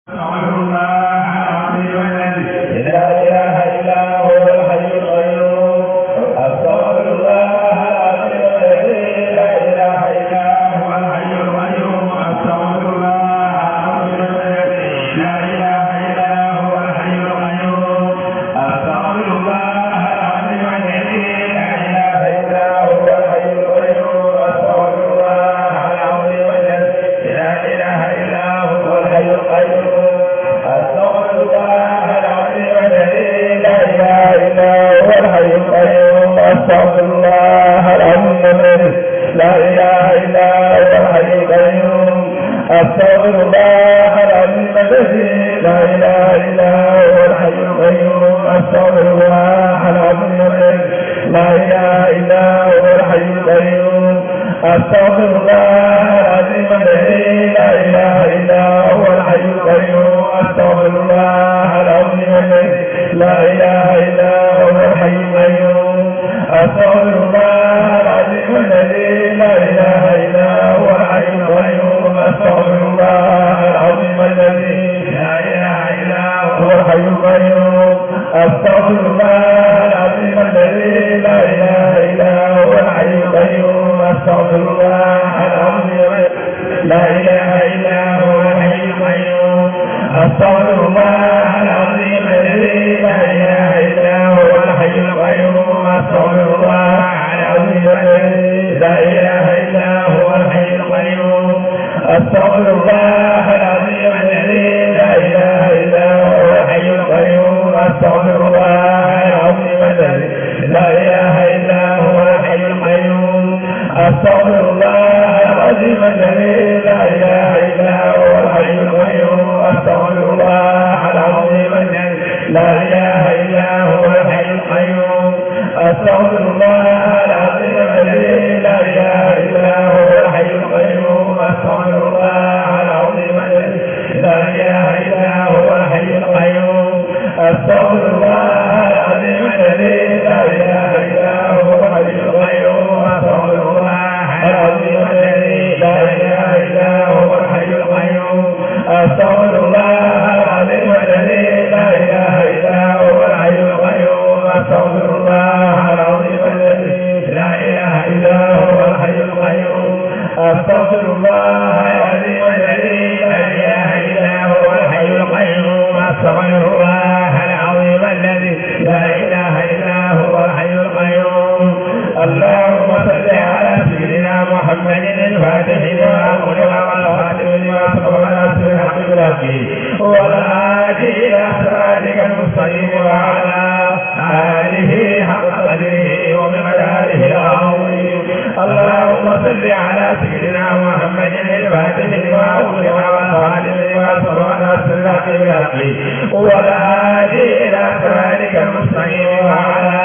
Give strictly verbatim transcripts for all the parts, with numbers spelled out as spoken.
أستغفر الله العظيم الذي لا إله إلا هو الحي القيوم. أستغفر الله العظيم الذي لا إله إلا هو الحي القيوم. أستغفر الله العظيم الذي لا إله إلا هو الحي القيوم. أستغفر الله العظيم الذي لا إله إلا هو الحي القيوم. أستغفر الله العظيم الذي لا إله إلا هو الحي القيوم. أستغفر الله العظيم الذي لا إله إلا هو الحي القيوم. أستغفر الله العظيم الذي لا إله إلا هو الحي القيوم. أستغفر الله العظيم الذي لا إله إلا هو الحي القيوم. أستغفر الله العظيم الذي لا إله إلا هو الحي القيوم. أستغفر الله العظيم الذي لا إله إلا هو الحي القيوم. أستغفر الله العظيم الذي لا إله إلا هو الحي القيوم. أستغفر الله العظيم الذي لا إله إلا هو الحي القيوم. أستغفر الله العظيم الذي لا إله إلا هو الحي القيوم. أستغفر الله العظيم الذي لا إله إلا هو الحي القيوم. أستغفر الله العظيم لا إله إلا هو الحي القيوم. أستغفر الله العظيم الذي لا إله إلا هو الحي القيوم. أستغفر الله العظيم الذي لا إله إلا هو الحي القيوم. أستغفر الله العظيم الذي لا إله إلا هو الحي القيوم. أستغفر الله العظيم الذي لا إله إلا هو الحي القيوم. أستغفر الله العظيم الذي لا إله إلا هو الحي القيوم. أستغفر الله العظيم الذي لا إله إلا هو الحي القيوم. أستغفر الله العظيم الذي لا إله إلا هو الحي القيوم. أستغفر الله العظيم الذي لا إله إلا هو الحي القيوم. أستغفر الله العظيم الذي لا إله إلا هو الحي القيوم. أستغفر الله العظيم الذي لا إله إلا هو الحي القيوم. أستغفر الله العظيم الذي لا إله إلا هو الحي القيوم. أستغفر الله العظيم الذي لا إله إلا هو الحي القيوم. أستغفر الله العظيم الذي لا إله إلا هو الحي القيوم. أستغفر الله العظيم الذي لا إله إلا هو الحي القيوم. اللهم صل على سيدنا محمد الفاتح لما أغلق والخاتم لما سبق ناصر الحق بالحق والهادي إلى صراطك المستقيم وعلى آله حق قدره ومقداره العظيم. اللهم صل على سيدنا محمد الفاتح لما أغلق والخاتم لما سبق ناصر الحق بالحق والهادي إلى صراطك المستقيم وعلى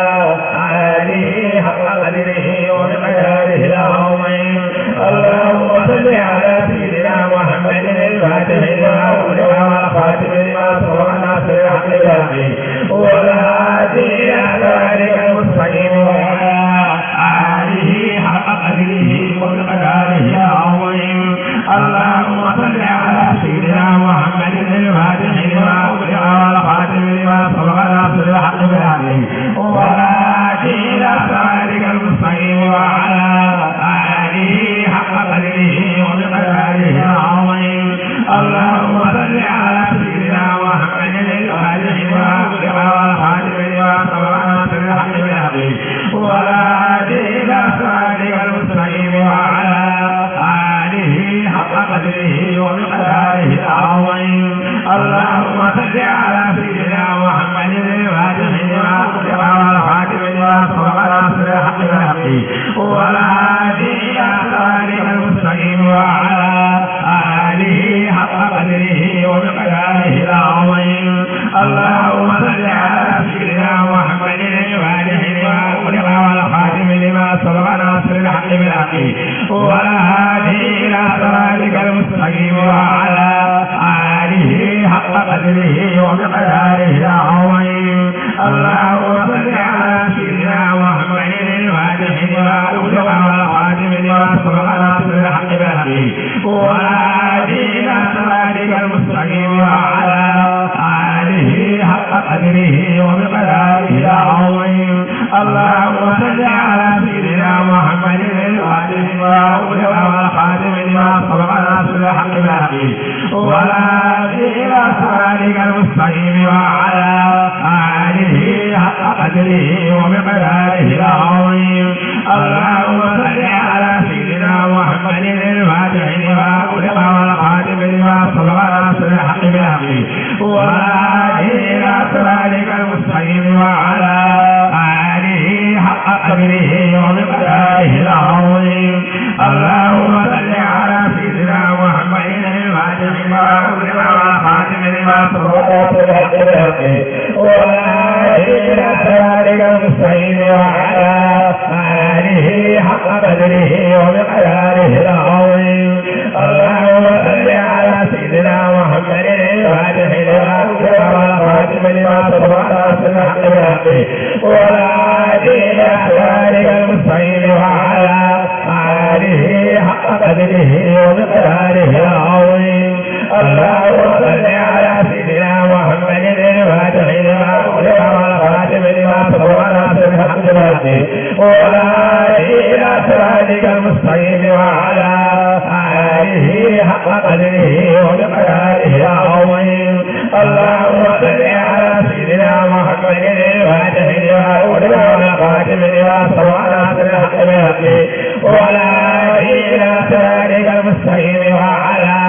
آله حق قدره ومقداره العظيم. اللهم صل على سيدنا محمد الفاتح لما أغلق والخاتم لما سبق ناصر الحق بالحق والهادي إلى صراطك المستقيم وعلى آله حق قدره ومقداره العظيم. اللهم صل على سيدنا محمد الفاتح لما أغلق والخاتم لما سبق ناصر الحق بالحق والهادي إلى صراطك المستقيم وعلى آله حق قدره ومقداره العظيم. اللهم صل على سيدنا محمد الفاتح لما أغلق والخاتم لما سبق ناصر الحق بالحق والهادي إلى صراطك المستقيم وعلى آله حق قدره ومقداره العظيم. اللهم صل على سيدنا محمد الفاتح لما أغلق والخاتم لما سبق ناصر الحق بالحق والهادي إلى صراطك المستقيم وعلى آله حق قدره ومقداره العظيم. اللهم صل على سيدنا محمد الفاتح لما أغلق والخاتم لما سبق ناصر الحق بالحق والهادي إلى صراطك المستقيم وعلى آله حق قدره ومقداره العظيم. اللهم صل على سيدنا محمد الفاتح لما أغلق والخاتم لما سبق ناصر الحق بالحق والهادي إلى صراطك المستقيم وعلى آله حق قدره ومقداره العظيم. اللهم صل على سيدنا محمد الفاتح لما أغلق والخاتم لما سبق ناصر الحق بالحق والهادي إلى صراطك المستقيم وعلى آله حق قدره ومقداره العظيم. اللهم صل على سيدنا محمد الفاتح لما أغلق والخاتم لما سبق ناصر الحق بالحق والهادي إلى صراطك المستقيم وعلى آله حق قدره ومقداره العظيم. اللهم صل على سيدنا محمد الفاتح لما أغلق والخاتم لما سبق ناصر الحق بالحق والهادي إلى صراطك المستقيم وعلى آله حق قدره ومقداره العظيم. اللهم صل على سيدنا محمد الفاتح لما أغلق والخاتم لما سبق ناصر الحق بالحق والهادي إلى صراطك المستقيم وعلى آله حق قدره ومقداره العظيم. اللهم صل على سيدنا محمد الفاتح لما أغلق والخاتم لما سبق ناصر الحق بالحق والهادي إلى صراطك المستقيم وعلى آله حق قدره ومقداره العظيم. اللهم صل على سيدنا محمد الفاتح لما أغلق والخاتم لما سبق ناصر الحق بالحق والهادي إلى صراطك المستقيم وعلى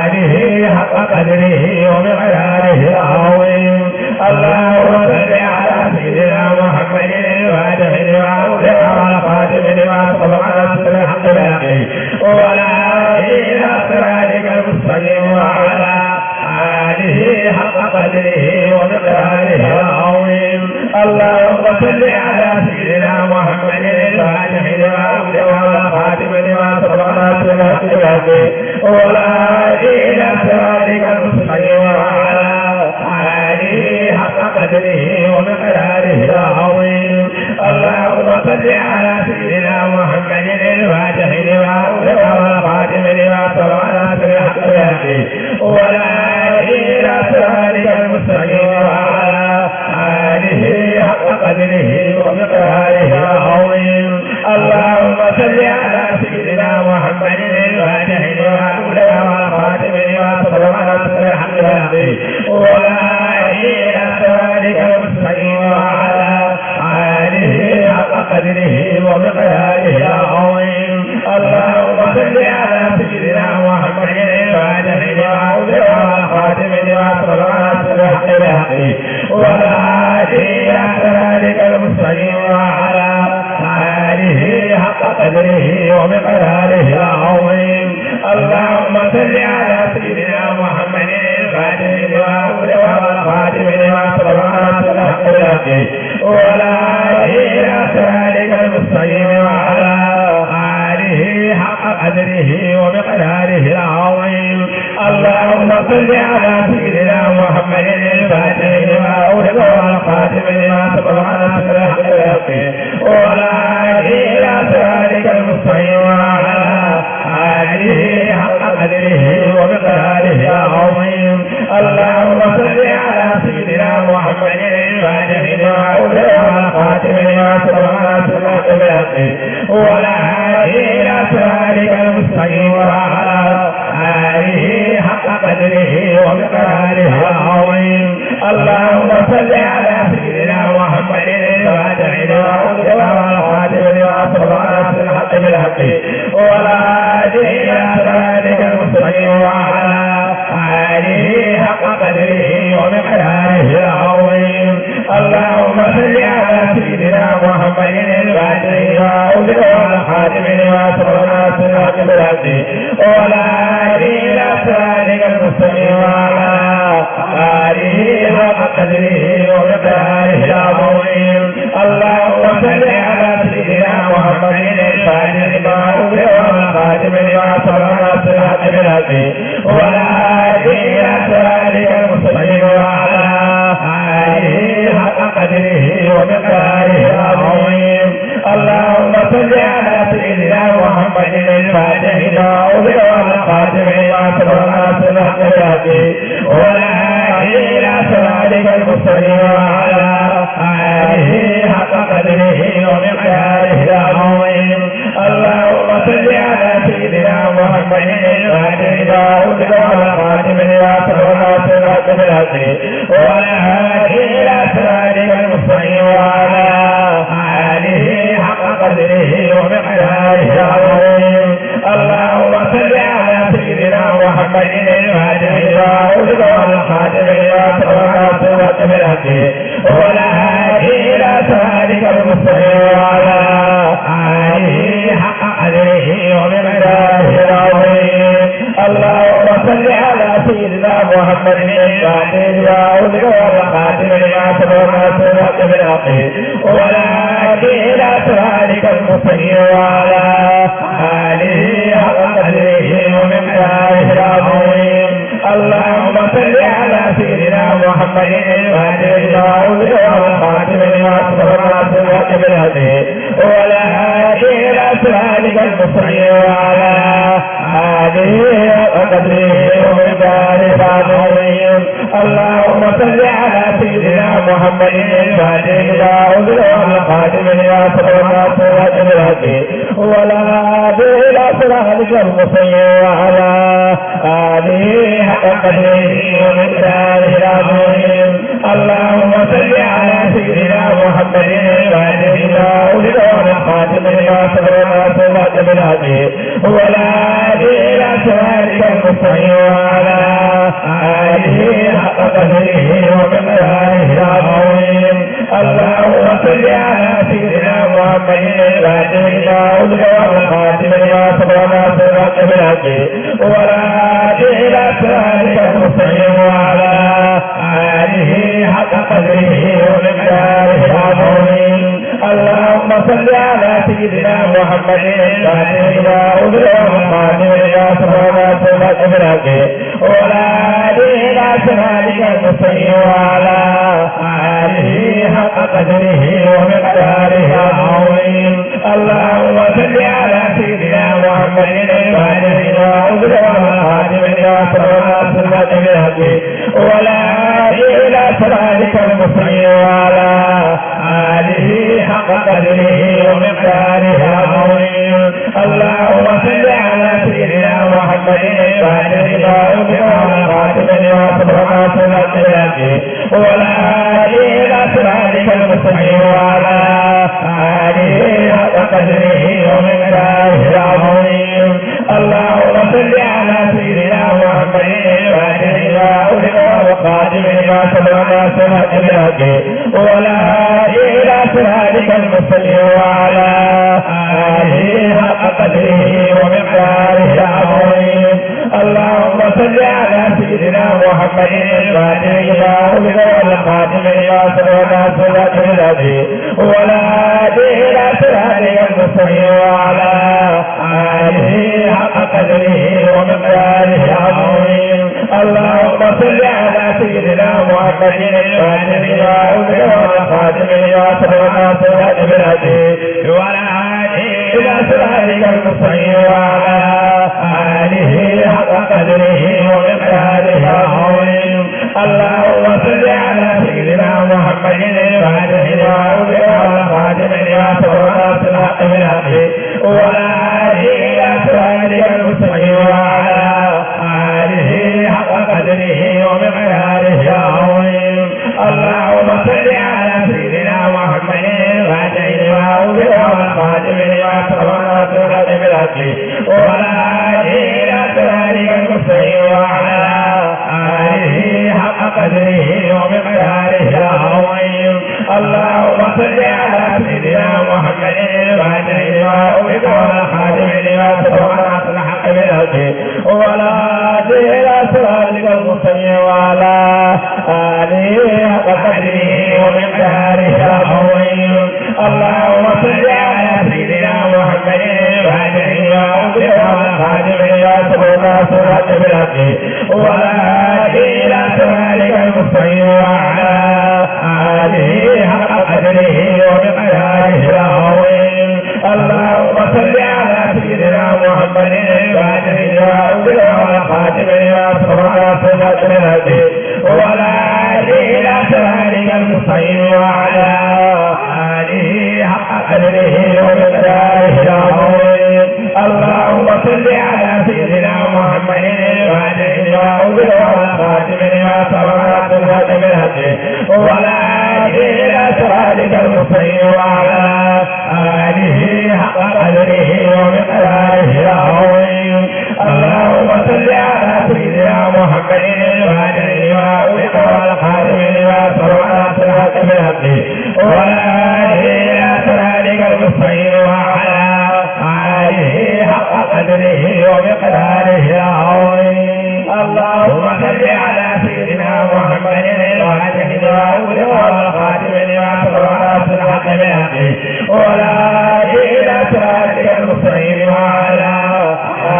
آله حق قدره ومقداره العظيم. اللهم صل على سيدنا محمد الفاتح لما أغلق والخاتم لما سبق ناصر الحق بالحق والهادي إلى صراطك المستقيم وعلى آله حق قدره ومقداره العظيم. اللهم صل على سيدنا محمد الفاتح لما أغلق والخاتم لما سبق ناصر الحق بالحق والهادي إلى صراطك المستقيم وعلى آله حق قدره ومقداره العظيم. اللهم صل على سيدنا محمد الفاتح لما أغلق والخاتم لما سبق ناصر الحق بالحق والهادي إلى صراطك المستقيم وعلى آله حق قدره ومقداره العظيم. اللهم صل على سيدنا محمد الفاتح لما أغلق والخاتم لما سبق ناصر الحق بالحق والهادي إلى صراطك المستقيم وعلى آله حق قدره ومقداره العظيم. اللهم صل على سيدنا محمد الفاتح لما أغلق والخاتم لما سبق ناصر الحق بالحق والهادي إلى صراطك المستقيم وعلى آله حق قدره ومقداره العظيم. اللهم صل على سيدنا محمد الفاتح لما أغلق والخاتم لما سبق ناصر الحق بالحق والهادي إلى صراطك المستقيم وعلى آله حق قدره ومقداره العظيم. اللهم صل على سيدنا محمد الفاتح لما أغلق والخاتم لما سبق ناصر الحق بالحق والهادي إلى صراطك المستقيم وعلى آله حق قدره ومقداره العظيم. اللهم صل على سيدنا محمد الفاتح لما أغلق والخاتم لما سبق ناصر الحق بالحق والهادي إلى صراطك المستقيم وعلى آله حق قدره ومقداره العظيم. اللهم صل على سيدنا محمد الفاتح لما أغلق والخاتم لما سبق ناصر الحق بالحق والهادي إلى صراطك المستقيم وعلى آله حق قدره ومقداره العظيم. اللهم صل على سيدنا محمد الفاتح لما أغلق والخاتم لما سبق ناصر الحق بالحق والهادي إلى صراطك المستقيم وعلى آله حق قدره ومقداره العظيم. اللهم صل على سيدنا محمد الفاتح لما أغلق والخاتم لما سبق ناصر الحق بالحق والهادي إلى صراطك المستقيم وعلى آله حق قدره ومقداره العظيم. اللهم صل على سيدنا محمد الفاتح لما أغلق والخاتم وعلى آله حق قدره ومقداره العظيم. اللهم صل على سيدنا محمد الفاتح لما أغلق والخاتم لما سبق ناصر الحق بالحق والهادي إلى صراطك المستقيم وعلى آله حق قدره ومقداره العظيم. اللهم صل على سيدنا محمد الفاتح لما أغلق والخاتم لما سبق ناصر الحق بالحق والهادي إلى صراطك المستقيم وعلى آله حق قدره ومقداره العظيم. اللهم صل على سيدنا محمد الفاتح لما أغلق والخاتم لما سبق ناصر الحق بالحق والهادي إلى صراطك المستقيم وعلى آله حق قدره ومقداره العظيم. اللهم صل على سيدنا محمد الفاتح لما أغلق والخاتم لما سبق ناصر الحق بالحق والهادي إلى صراطك المستقيم وعلى آله حق قدره ومقداره العظيم. اللهم صل على سيدنا محمد الفاتح لما أغلق والخاتم لما سبق ناصر الحق بالحق والهادي إلى صراطك المستقيم وعلى آله حق قدره ومقداره العظيم. اللهم صل على سيدنا محمد الفاتح لما أغلق والخاتم لما سبق ناصر الحق بالحق والهادي إلى صراطك المستقيم وعلى آله حق قدره ومقداره العظيم. اللهم صل على سيدنا محمد الفاتح لما أغلق والخاتم لما سبق ناصر الحق بالحق والهادي إلى صراطك المستقيم وعلى آله حق قدره ومقداره العظيم. اللهم صل على سيدنا محمد الفاتح لما أغلق والخاتم لما سبق ناصر الحق بالحق والهادي إلى صراطك المستقيم وعلى آله حق قدره ومقداره العظيم. اللهم صل على سيدنا محمد الفاتح لما أغلق والخاتم لما سبق ناصر الحق بالحق والهادي إلى صراطك المستقيم وعلى آله حق قدره ومقداره العظيم. اللهم صل على سيدنا محمد الفاتح لما أغلق والخاتم لما سبق ناصر الحق بالحق والهادي إلى صراطك المستقيم وعلى آله حق قدره ومقداره العظيم. اللهم صل على سيدنا محمد الفاتح لما أغلق والخاتم لما سبق ناصر الحق بالحق والهادي إلى صراطك المستقيم وعلى آله حق قدره ومقداره العظيم. اللهم صل على سيدنا محمد الفاتح لما أغلق والخاتم لما سبق ناصر الحق بالحق والهادي إلى صراطك المستقيم وعلى آله حق قدره ومقداره العظيم. اللهم صل على سيدنا محمد الفاتح لما أغلق والخاتم لما سبق ناصر الحق بالحق والهادي إلى صراطك المستقيم وعلى آله حق قدره ومقداره العظيم. اللهم صل على سيدنا محمد الفاتح لما أغلق والخاتم لما سبق ناصر الحق بالحق والهادي إلى صراطك المستقيم وعلى آله حق قدره ومقداره العظيم. اللهم صل على سيدنا محمد الفاتح لما أغلق والخاتم لما سبق ناصر الحق بالحق والهادي إلى صراطك المستقيم وعلى آله حق قدره ومقداره العظيم. اللهم صل على سيدنا محمد الفاتح لما أغلق والخاتم لما سبق ناصر الحق بالحق والهادي إلى صراطك المستقيم وعلى آله حق قدره ومقداره العظيم. اللهم صل على سيدنا محمد الفاتح لما أغلق والخاتم لما سبق ناصر الحق بالحق والهادي إلى صراطك المستقيم وعلى آله حق قدره ومقداره العظيم. اللهم صل على سيدنا محمد الفاتح لما أغلق والخاتم لما سبق ناصر الحق بالحق والهادي إلى صراطك المستقيم وعلى آله حق قدره ومقداره العظيم. اللهم صل على سيدنا محمد الفاتح لما أغلق والخاتم لما سبق ناصر الحق بالحق والهادي إلى صراطك المستقيم وعلى آله حق قدره ومقداره العظيم. اللهم صل على سيدنا محمد الفاتح لما أغلق والخاتم لما سبق ناصر الحق بالحق والهادي إلى صراطك المستقيم وعلى آله حق قدره ومقداره العظيم. اللهم صل على سيدنا محمد الفاتح لما أغلق والخاتم لما سبق ناصر الحق بالحق والهادي إلى صراطك المستقيم وعلى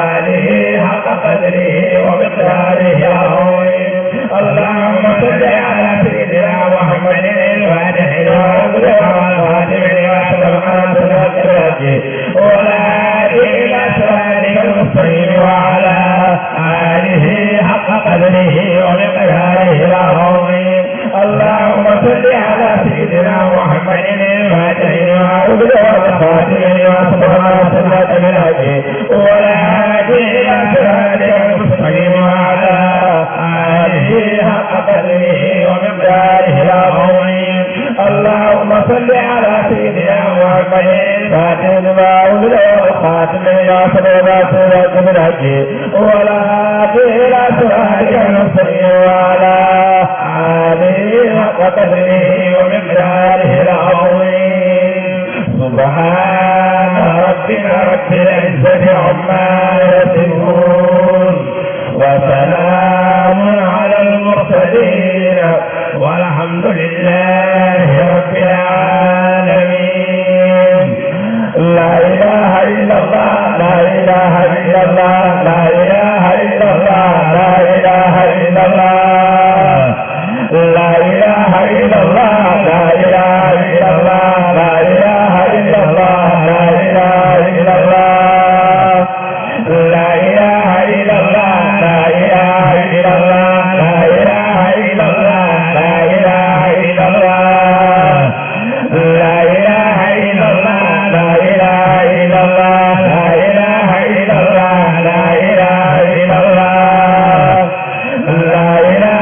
آله حق قدره ومقداره العظيم. اللهم صل على سيدنا محمد الفاتح لما أغلق والخاتم لما سبق ناصر الحق بالحق والهادي إلى صراطك المستقيم وعلى آله حق قدره ومقداره العظيم. اللهم صل على سيدنا محمد الفاتح لما أغلق والخاتم لما سبق ناصر الحق بالحق والهادي إلى صراطك المستقيم وعلى آله حق قدره ومقداره العظيم. اللهم صل على سيدنا محمد الفاتح لما أغلق والخاتم لما سبق ناصر الحق بالحق والهادي إلى صراطك المستقيم وعلى آله حق قدره ومقداره العظيم. سبحان ربك رب العزة عما يصفون وسلام على المرسلين والحمد لله رب العالمين. لا إله إلا الله، لا إله إلا الله، لا إله إلا الله، لا إله إلا الله. لا إله إلا الله، لا إله إلا الله، لا إله إلا الله، لا إله إلا الله. لا إله إلا الله، لا إله إلا الله، لا إله إلا الله، لا إله إلا الله. لا إله إلا الله، لا إله إلا الله، لا إله إلا الله، لا إله إلا الله. لا إله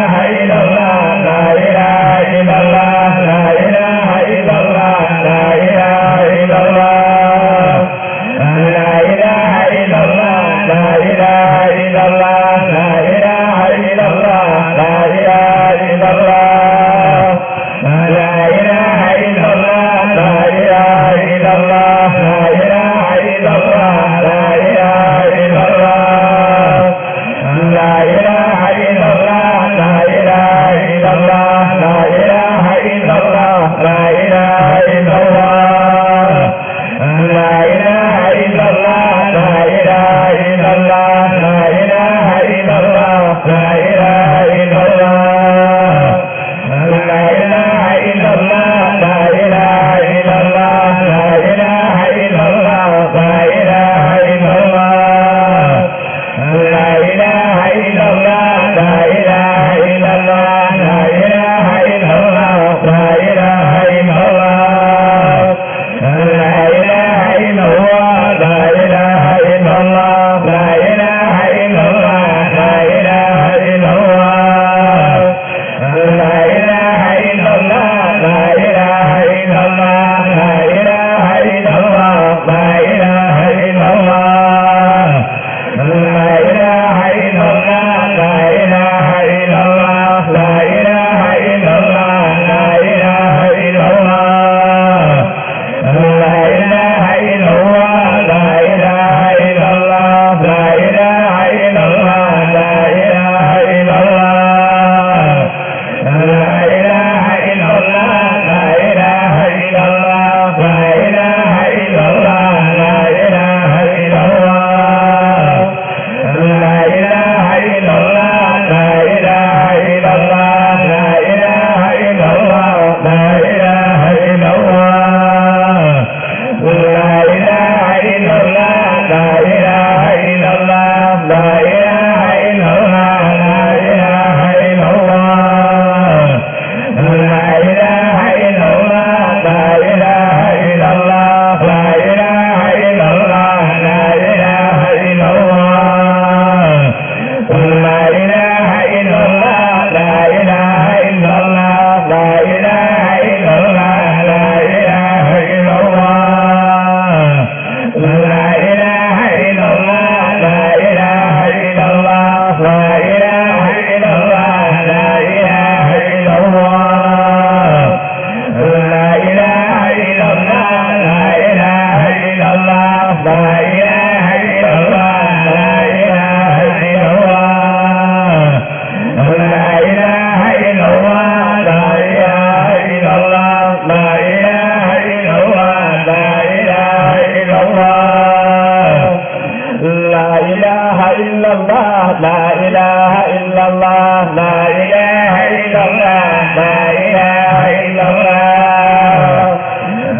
الله، لا إله إلا الله،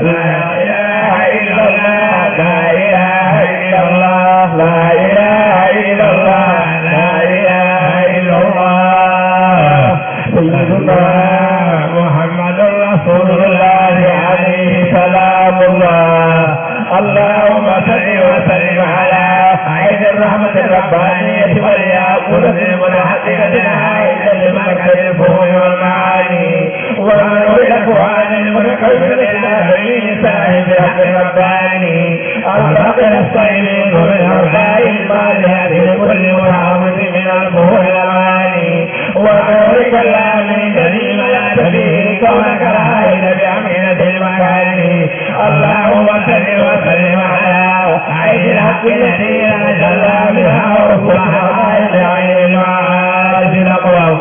لا إله إلا الله، لا إله إلا الله، لا إله إلا الله، لا إله إلا الله. سيدنا محمد رسول الله عليه سلام الله. اللهم صل وسلم على عين الرحمة الربانية والياقوتة المتحققة العائدة لمركز الفهوم والمعاني، ونور الأكوان المتكونة إلى جميع صاحب الحق الرباني، الفقر الصيب من الأرباع المالية لكل متعرض من الفهوم والمعاني، ونور كلام الكريم لا تبيه كونك العائد بأمكنة المكان. اللهم صل وسلم على عين الحق التي لا جلى منها وصلها عين المعارف الأقوم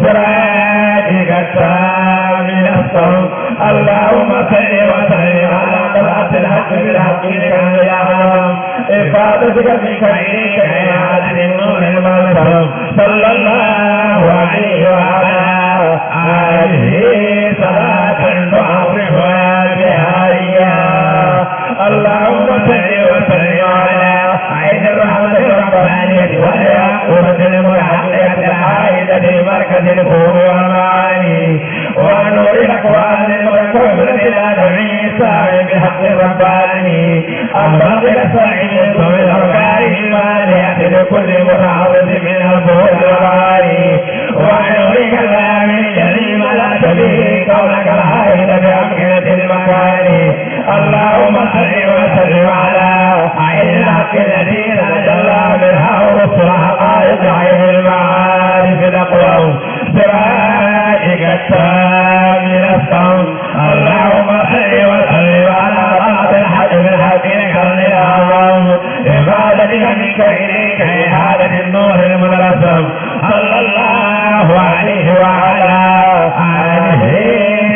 سراجك التام الأسقم. اللهم صل وسلم على طلعة الحق بالحق لكي يعلم إفادتك منك إليك إعادة النور الملتم. صلى الله عليه وعلى آله صلاة تعرفنا بها إياه. اللهم صل وسلم على عين الرحمة الربانية والياقوتة المتحققة العائدة لمركز الفهوم والمعاني، ونور الأكوان المتكونة إلى جميع صاحب الحق الرباني، الباطل الصحيح من الأرباع المالية لكل متعرض من البعد والعالي، ونور كلام الكريم لا تبيه كونك العائد بأمكنة المكان. اللهم صل وسلم على عين الحق التي تجلى منها رسل حقائق عين المعارف الأقوم سراجك التام الأسقم. اللهم صل وسلم على طلعة الحق بالحق لكون الأعظم إفادتك منك إليك إعادة النور المتلثم. صلى الله عليه وعلى آله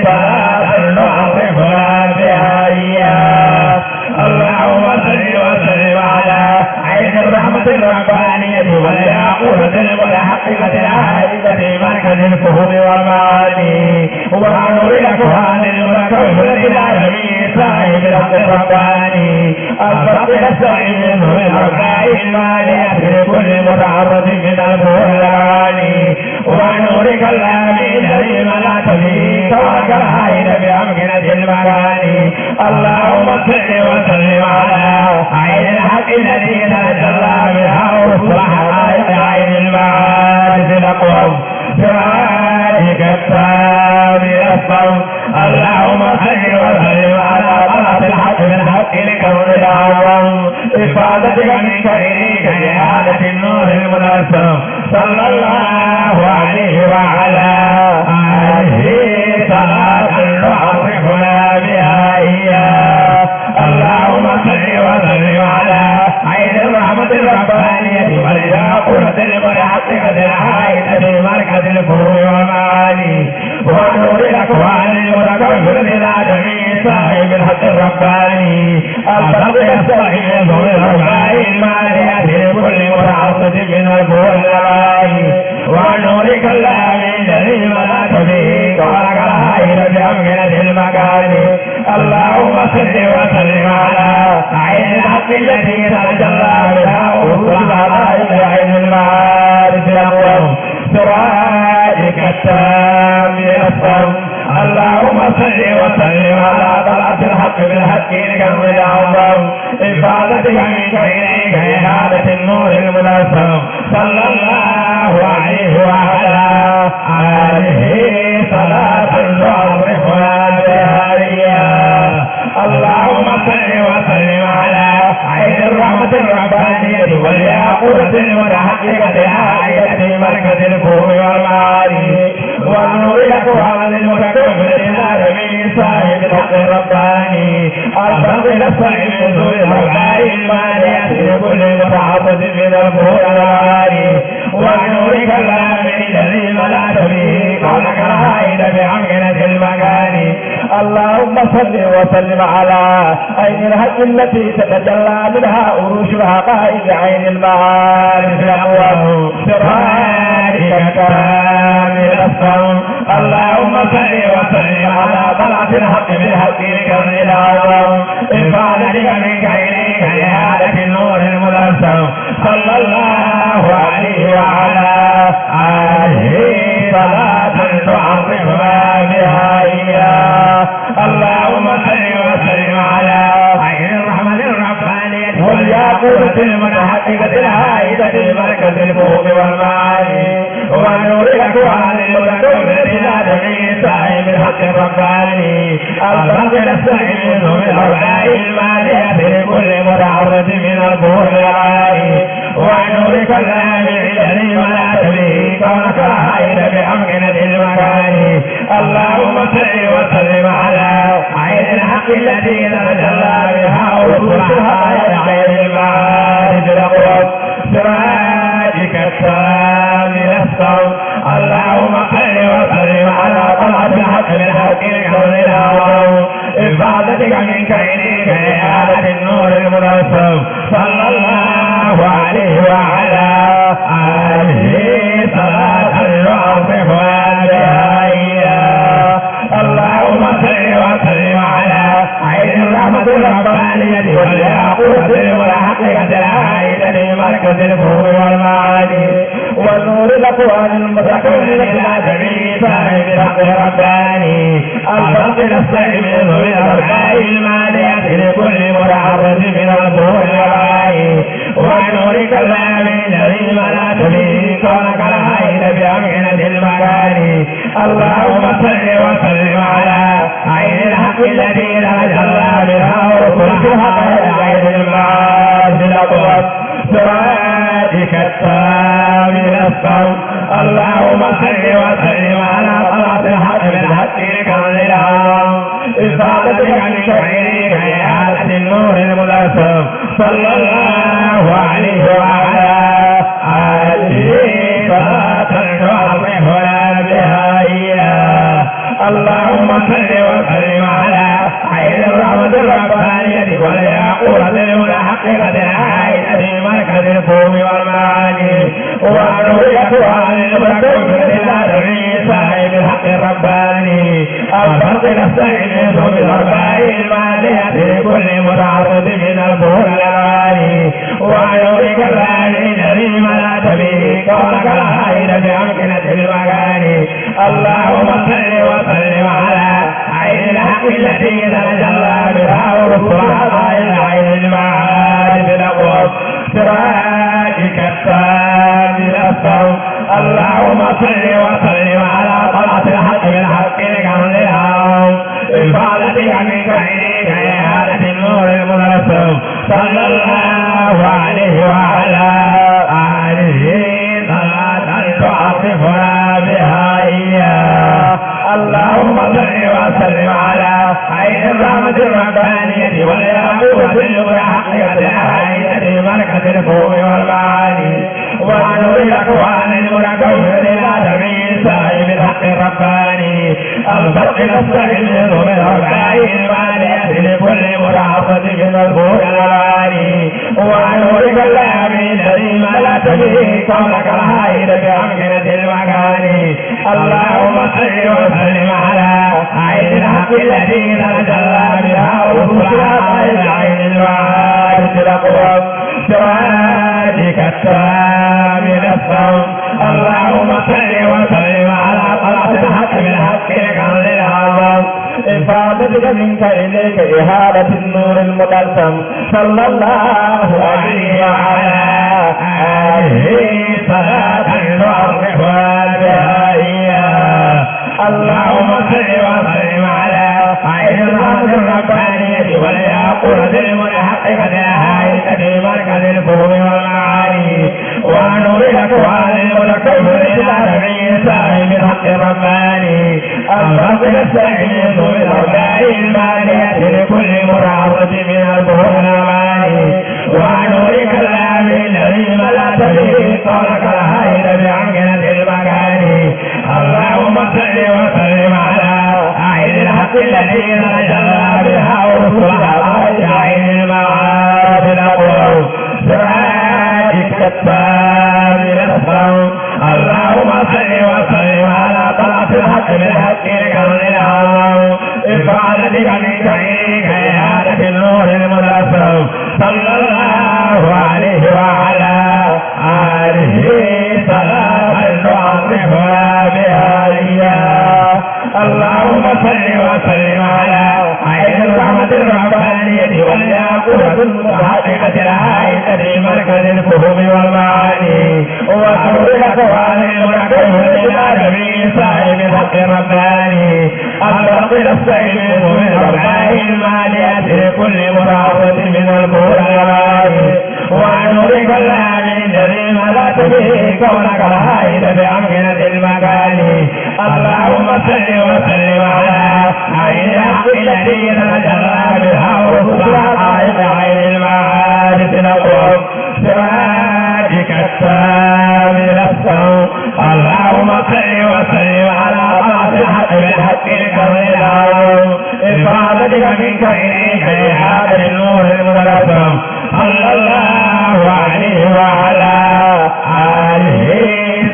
صلاة تعرفنا بها إياه. اللهم صل وسلم على عين الرحمة الربانية والياقوتة المتحققة العائدة في مركز الفهوم والمعاني، ونور الأكوان المتكونة إلى جميع صاحب الحق الرباني، الفقر الصحيح من الأرباع المالية لكل متعرض من البهران، ونور كلام الذي ملأت به كونك العائد بأمكنة المكان. اللهم صل وسلم على عين الحق التي تتجلى منها رسل حقائق عين المعارف الأقوم سراجك التام الأسقم. اللهم صل وسلم على طلعة الحق بالحق لكون الأعظم إفادتك منك إليك إعادة النور المتلثم. صلى الله عليه وعلى آله صلاة تعرفنا بها إياه. اللهم صل وسلم على عين الرحمة الربانية والياقوتة المتحققة العائدة في مركز الفهوم والمعاني، ونور الأكوان المتكونة إلى جميع صاحب الحق الرباني، الفقر الصحيح من الأرباع المالية لكل متعرض من البهران، ونور كلام الذي ملأت به كونك العائد بأمكنة المكان. اللهم صل وسلم على عين الحق التي تتجلى منها رسل حقائق عين المعارف الأقوم سراجك التام الأسقم. اللهم صل وسلم على طلعة الحق بالحق لكون الأعظم إفادتك منك إليك إعادة النور المنظم. صلى الله عليه وعلى آله صلاة تعرفنا بها إياه. اللهم صل وسلم على عين الرحمة الربانية والياقوتة المتحققة العائدة في مركز الفهوم والمعاني، ونور الأكوان المتكونة إلى جميع صاحب الحق الرباني، الفقر الصحيح من ذوي الأرباع المالية لكل متعرض من البهران، ونور كلام الذي ملأت به كونك العائد بأمكنة المكان. اللهم وصل وسلم على عين الحق التي تتجلى منها عروش الحقائق عين المعارف الأقوى، سراجك التام الأسلم. اللهم صل وسلم على طلعة الحق بالحق الكون الأعظم، إفاضتك منك إليك إعادة النور الملثم، صلى الله عليه وعلى آله صلاة تعرفنا بها إياه. اللهم صل وسلم على عين الرحمة الربانية والياقوتة المتحققة الحائطة بمركز الفهوم والمعاني ونور الأكوان المتكون في آدم صاحب الحق الرباني الفرق السعيد من الأرباع المالية لكل متعرض من البحور الغالي ونورك اللامع الذي ملأت به كونك الحائط بأمكنة المكان. اللهم صل وسلم على عين الحق التي تتجلى بها عروش الحقائق عين المعارف الأقوى، سراجك التام الأسلم. اللهم صل وسلم على طلعة الحق بالحق الكون الأعظم، إفاضتك منك إليك إعادة النور الملثم، صلى الله عليه وعلى آله صلاة يعرفنا بها إياه. اللهم صل وسلم على عين الرحمة الربانية والياقوتة المتحققة الحائطة بمركز الفهوم والمعاني ونور الأكوان المتكونة إلى جميع صاحب الحق الرباني الفرق السعيد من الأرباع المالية لكل متعرض من البحور والغالي ونورك اللامع الذي ملأت به كونك الحائط بأمكنة المكان. اللهم صل وسلم على عين الحق التي تتجلى بها عروش الحقائق عين المعارف الأقوى، سراجك التام الأسلم. اللهم صل وسلم على طلعة الحق بالحق الكون الأعظم، إفاضتك منك إليك إعادة النور الملثم، صلى الله عليه وعلى آله صلاة تعرفنا بها إياه. اللهم صل وسلم على عين الرحمة الربانية والياقوتة المتحققة الحائطة بمركز الفهوم والمعاني ونور الأكوان المتكونة إلى جميع صاحب الحق الرباني الفرق السعيد من الأرباع المالية لكل متعرض من البحور الغالي ونورك اللامع الذي ملأت به كونك الحائط بأمكنة المكان. اللهم صل وسلم على عين الحق التي تتجلى بها عروش الحقائق عين المعارف الأقوى، سراجك التام الأسلم. اللهم صل وسلم على طلعة الحق بالحق الكون الأعظم، إفاضتك منك إليك إعادة النور الملثم، صلى الله عليه وعلى آله صلاة تعرفنا بها إياه. اللهم صل وسلم على عين الرحمة الربانية والياقوتة المتحققة الحائطة بمركز الفهوم والمعاني ونور الأكوان المتكونة إلى جميع صاحب الحق الرباني الفرق السعيد من الأرباع المالية لكل متعرض من البحور الغالي ونورك اللامع الذي ملأت به كونك الحائط بأمكنة المكان. اللهم صل وسلم على عين الحق التي تتجلى بها عروش الحقائق عين المعارف الأقوى، سراجك التام الأسلم. اللهم صل وسلم على طلعة الحق بالحق الكون الأعظم، إفاضتك منك إليك إهالة النور المدسم، صلى الله عليه وعلى آله صلاة تعرفنا بها إياه. اللهم صل وسلم على عين الرحمة الربانية والياقوتة المتحققة الحائطة بمركز الفهم والمعاني ونور الأكوان المتكبر إلى جميع صاحب الحق الرباني الفرد السعيد بالأرباح المالية لكل متعرض من البحور الأماني ونورك اللامع الذي ملأت به قولك الحائط بأمكنة المكان. اللهم صل وسلم على عين الحق الذي لا بالحق الكرم الأعظم، إفادتك منك إليك إعادة النور المتبسم، صلى الله عليه وعلى آله صلاة تعرفنا بها إياه. اللهم صل وسلم على عين الرحمة الربانية والياقوتة المتحققة الهائلة في مركز الفهم والمعاني وأرض الأكوان المتكون بآدم صاحب الحق الرباني. أن تنقل السيف من أرباح المالية لكل متعرض من الكفر والعار، وأن نريك الله من جميع ما لا تبيه كونك الحائط بأمكنة المكان. اللهم صل وسلم على عين الحق التي تتجلى بها رسل حقائق عين المعارف الأقوم. صراطك التام الأسلم. اللهم صل وسلم على طلعة الحق بالحق الكرم الأعظم، إفادتك منك إليك إعادة النور المتبسم، صلى الله عليه وعلى آله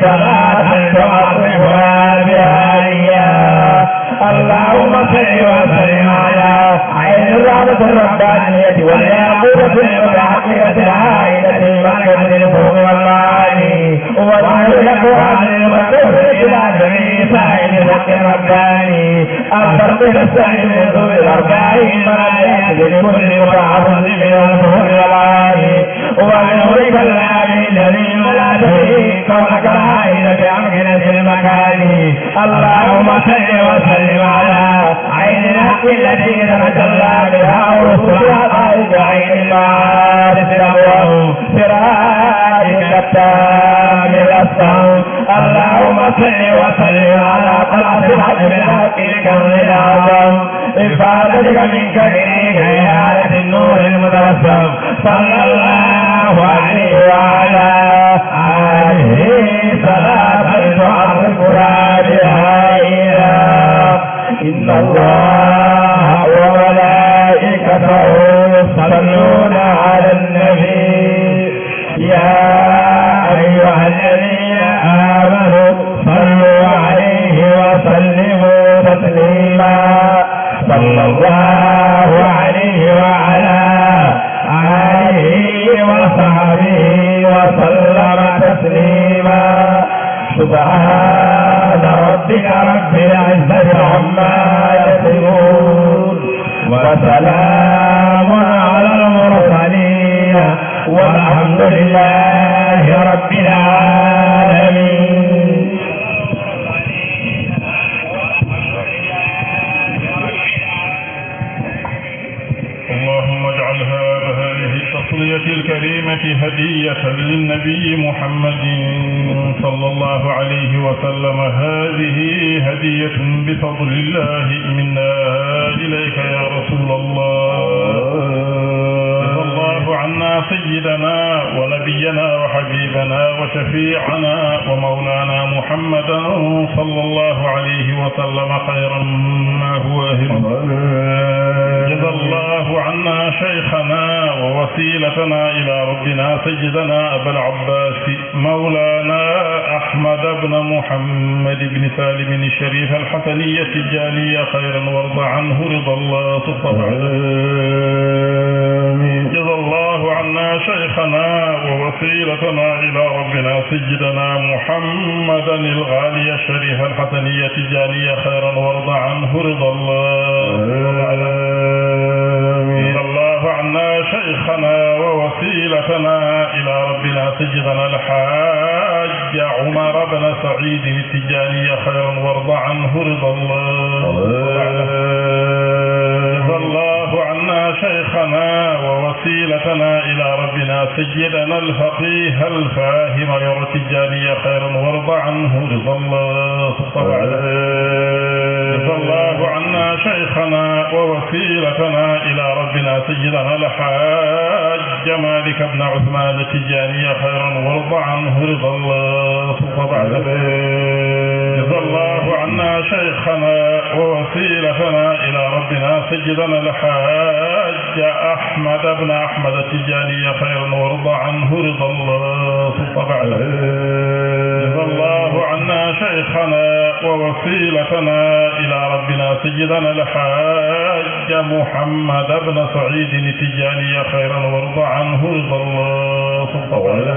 صلاة تعرفنا بها إياه. اللهم صل وسلم على عين الرحمة الربانية والياقوتة المتحققة الهائلة في مركز الفهم والمعاني، وجعل الأكوان المتكون بآدم صاحب الحق الرباني. أن تنقل السعي من ذوي الأرباح المالية لكل متعرض من الفهم والمعاني، ونورك الله الذي لا تدري كونك الحائل بأمكنة المكان. اللهم صل وسلم على عين الحق التي تتجلى بها رسل حقائق عين المعارف الأقوم، صراطك التام الأسلم. اللهم صل وسلم على طلعة الحق بالحق الكرم الأعظم، إفادتك منك إليك إعادة النور المتبسم، صلى الله عليه وعلى آله صلاة تعرفنا بها إياه. إن الله وملائكته يصلون على النبي، يا أيها الذين آمنوا صلوا عليه وسلموا تسليما. صلى الله عليه وعلى آله وصحبه وسلم تسليما. سبحان ربك رب العزة عما يصفون، وسلام على المرسلين، والحمد لله رب العالمين. اللهم اجعل هذا، هذه التصلية الكريمة هدية للنبي محمد صلى الله عليه وسلم. هذه هدية بفضل الله منا إليك يا رسول الله. جزى الله عنا سيدنا ونبينا وحبيبنا وشفيعنا ومولانا محمدا صلى الله عليه وسلم خيرا ما هو أهله. جزى الله عنا شيخنا ووسيلتنا إلى ربنا سيدنا أبا العباس مولانا أحمد بن محمد بن سالم الشريف الحسني التجاني خيرا وارض عنه رضا لا سخط بعده. آمين. جزى الله عنا شيخنا ووسيلتنا إلى ربنا سيدنا محمدا الغالي الشريف الحسني التجاني خيرا وارض عنه رضا لا سخط بعده. آمين. جزى الله عنا شيخنا ووسيلتنا إلى ربنا سيدنا الحاج عمر بن سعيد التجاني خيرا وارض عنه رضا لا سخط بعده. جزى الله عنا شيخنا ووسيلتنا إلى ربنا سيدنا الفقيه الفاهم عمر التجاني خيرا وارض عنه رضا لا سخط بعده. جزى الله عنا شيخنا ووسيلتنا إلى ربنا سيدنا الحاج مالك بن عثمان التجاني خيرا وارض عنه رضا لا سخط بعده. جزى الله عنا شيخنا ووسيلتنا إلى ربنا سيدنا الحاج أحمد بن أحمد التجاني خيرا وارض عنه رضا لا سخط بعده. الله عنا شيخنا ووسيلتنا إلى ربنا سيدنا الحاج محمد بن سعيد التجاني خيرا وارض عنه رضا الله سبحانه وتعالى.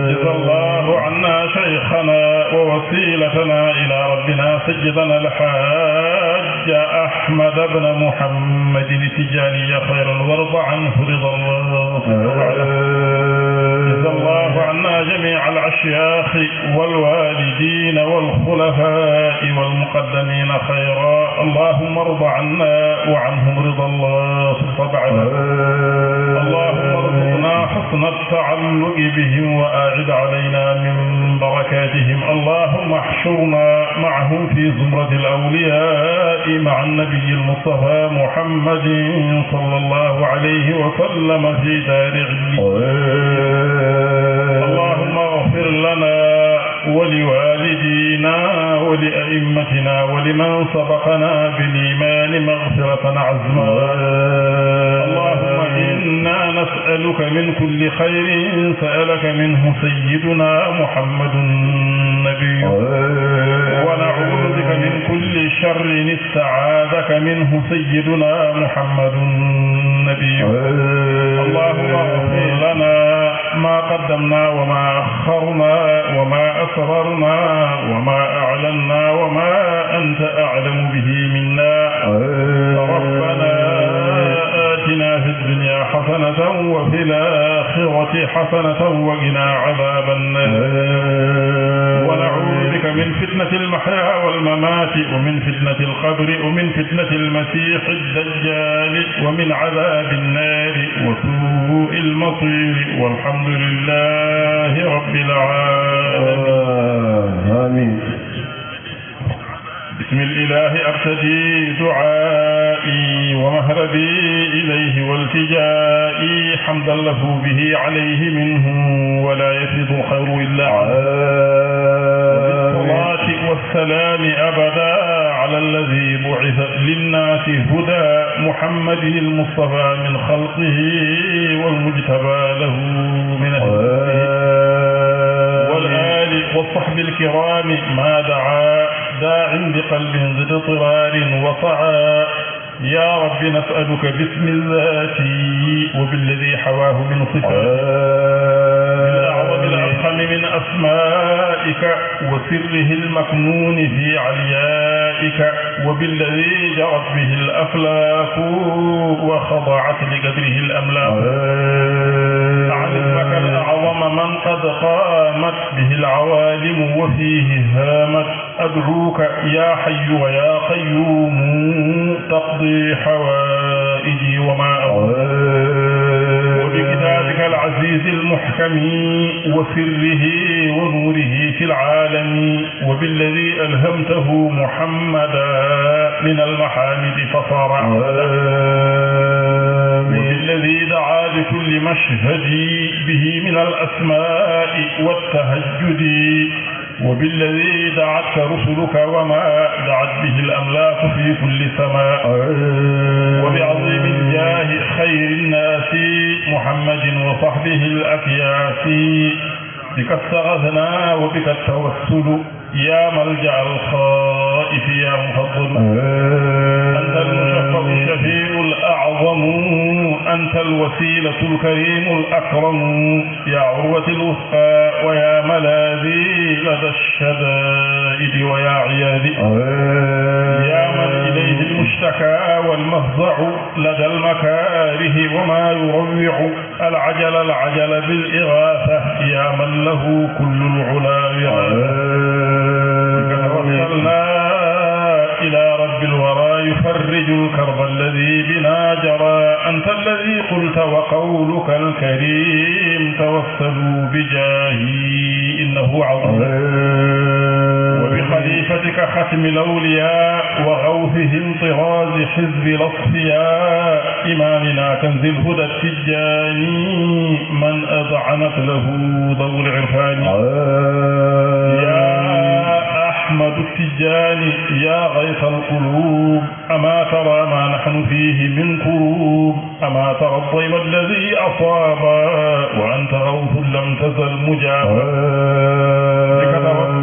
جزا الله عنا شيخنا ووسيلتنا إلى ربنا سيدنا الحاج أحمد بن محمد التجاني خيرا وارض عنه رضا الله سبحانه وتعالى. جزا الله عنا جميع الأشياخ والوالدين والخلفاء والمقدمين خيرا. اللهم ارض عنا وعنهم رضا الله سبحانه وتعالى. اللهم ارزقنا حسن التعلق بهم وأعد علينا من بركاتهم. اللهم احشرنا معهم في زمرة الأولياء مع النبي المصطفى محمد صلى الله عليه وسلم في دار عليين. اللهم اغفر لنا ولوالدينا ولأئمتنا ولمن سبقنا بالإيمان مغفرة عظمى. اللهم إنا نسألك من كل خير سألك منه سيدنا محمد النبي، ونعوذ بك من كل شر استعاذك منه سيدنا محمد النبي. اللهم اغفر لنا ما قدمنا وما أخرنا وما أسررنا وما أعلنا وما أنت أعلم به منا. ربنا آتنا في الدنيا حسنة وفي الآخرة حسنة وقنا عذاب النار. ونعوذ بك من فتنة المحيا والممات ومن فتنة القبر ومن فتنة المسيح الدجال ومن عذاب النار وسوء المصير. والحمد لله رب العالمين. آمين. بسم الإله أبتدي دعائي ومهربي إليه والتجائي حمدا له به عليه منه ولا يفيض الخير إلا عنه. بالصلاة والسلام أبدا على الذي بعث للناس هدى محمد المصطفى من خلقه والمجتبى له من أهل بيته والآل والصحب الكرام ما دعا داع بقلب ذي اضطرار وصعا. يا رب نسألك باسم الذاتي وبالذي حواه من صفاتك بالأعظم الأفخم من أسمائك وسره المكنون في عليائك وبالذي جرت به الأفلاك وخضعت لقدره الأملاك. أعن اسمك الأعظم من قد قامت به العوالم وفيه هامت. أدعوك يا حي ويا قيوم تقضي حوائجي وما أروم. وبكتابك العزيز المحكم وسره ونوره في العالم وبالذي ألهمته محمدا من المحامد فصار أحمدا. وبالذي دعا لكل مشهد به من الأسماء والتهجد وبالذي دعتك رسلك وما دعت به الأملاك في كل سماء. وبعظيم جاه خير الناس محمد وصحبه الأكياس. بك استغثنا وبك التوسل يا ملجأ الخائف يا مفضل. أنت المشفع الشفيع الأعظم، أنت الوسيلة الكريم الأكرم، يا عروة الوثقى ويا ملاذي لدى الشدائد ويا عياذ. يا من إليه المشتكى والمفزع لدى المكاره وما يروع. العجل العجل بالإغاثة يا من له كل العلا وراثة. بك توسلنا إلى رب الورى يفرج الكرب الذي بنا جرى. أنت الذي قلت وقولك الكريم توسلوا بجاهي إنه عظيم. وبخليفتك ختم الأولياء وغوثهم طراز حزب الأصفياء إمامنا كنز الهدى التجاني من أذعنت له ذوي العرفان. يا أحمد التجاني يا غيث القلوب، أما ترى ما نحن فيه من كروب؟ أما ترى الضيم الذي أصاب وأنت غوث لم تزل مجابا؟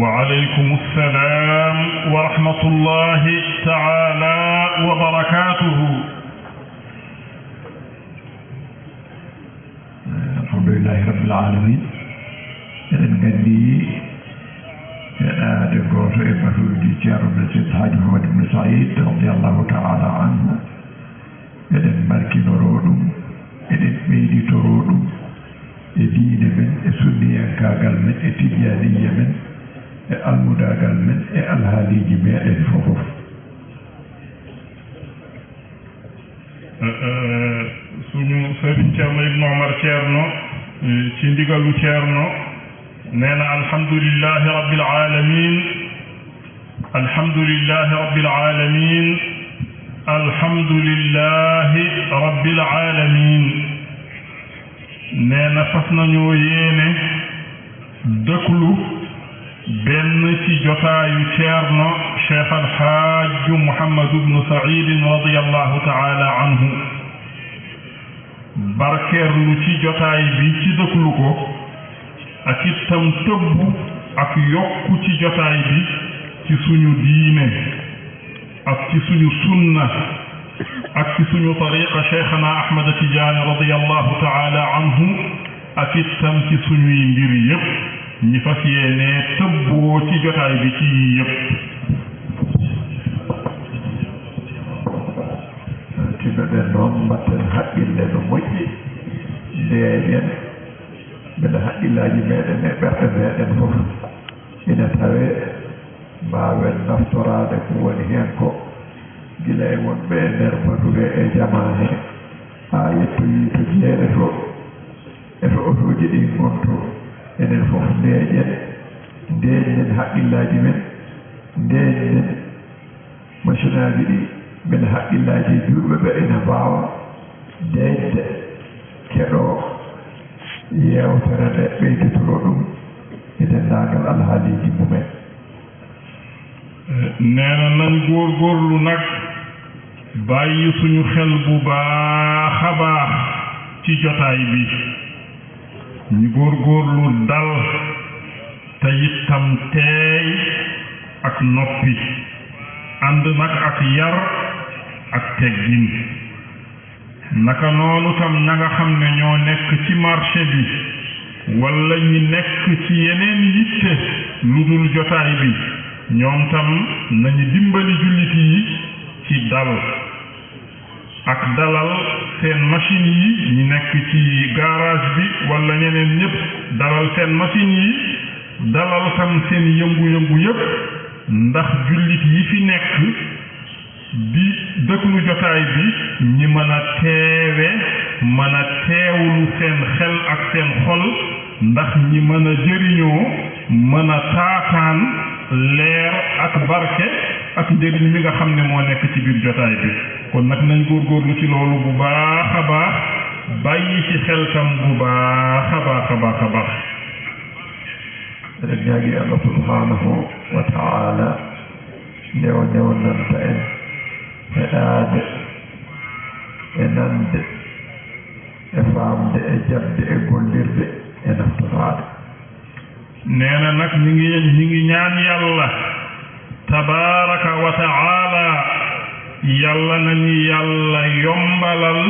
وعليكم السلام ورحمة الله تعالى وبركاته. الحمد لله رب العالمين. Eɗen nganndi heɗaade gooto e batuuji Ceerno Seydi Haaji Muhammad Ibn Saïd radiyallahu ta'ala anhu. Eɗen mbarkinoroo ɗum, eɗen ɓeyditoroo ɗum e diine men, e sunniyankaagal men, e tijjaaniyya men, e almudaagal men, e alhaaliiji meɗen fofof. Eh, eh, suñu sëriñ Ceerno Ibn Omar Ceerno, eh, ci ndigalu Ceerno, nee na: "Alhamdulillahi Rabbil Alamin, Alhamdulillahi Rabbil Alamin, Alhamdulillahi Rabbil Alamin." Nee na fas nañoo yéene déglu benn ci jotaayu Ceerno Cheikh Al Hadj Mouhamadou Ibn Saïd radiyallahu ta'ala anhu. Barkeerlu ci jotaay bi ci déglu ko, ak itam tëbbu ak yokku ci jotaay bi ci suñu diine, ak ci suñu sunna, ak ci suñu tariqa Cheikhana Ahmad Tidiane radiyallahu ta'ala anhu, ak itam ci suñuy mbir yépp, ñi fas yéene tëbboo ci jotaay bi ci yii yépp. Tinnoɗen noon, mbatten haqqille no moƴƴi, ndeeƴen, mbele haqqillaaji meɗen e ɓerɗe meɗen fof ina tawee, mbaawen naftoraade ko woni heen ko, gila e wonɓe e nder baduwe e jamaa he, haa yettoyii to jeere to, e to otooji ɗin ngonto. Enen fof ndeeƴen, ndeeƴnen haqqillaaji men, ndeeƴnen masinaaji ɗi, mbele haqqillaaji juulɓe ɓe ina mbaawa deeƴde, keɗoo yeewtere nde, ɓeyditoro ɗum e denndaangal alhaaliiji mumen. Eh, nee na nañ góorgóorlu nag, bàyyi suñu xel bu baax a baax ci jotaay bi. Ñu góorgóorlu dal, te itam teey ak noppi, ànd nag ak yar ak teggin. Naka noonu tam, ña nga xam ne ñoo nekk ci marché bi, walla ñi nekk ci yeneen yitte lu dul jotaay bi, ñoom tam nañu dimbali jullit yi ci dal, ak dalal seen machine yi, ñi nekk ci garage bi, walla ñeneen ñépp, dalal seen machine yi, dalal tam seen yëngu-yëngu yépp, ndax jullit yi fi nekk di déglu jotaay bi, ñi mën a teewe, mën a teewlu seen xel ak seen xol, ndax ñi mën a jëriñoo, mën a taataan leer ak barke ak njëriñ mi nga xam ne moo nekk ci biir jotaay bi. Kon nag, nañ góorgóorlu ci loolu bu baax a baax, bàyyi ci xel tam bu baax a baax a baax a baax. Eɗen ñaagi Allah subhanahu wa ta'ala nde o newnanta en heɗaade e nande e faamde e jaɓde e gollirde e naftoraade. Nee na nag, ñi ngi, ñi ngi ñaan Yàlla tabaaraka wa ta'ala, Yàlla nañu Yàlla yombalal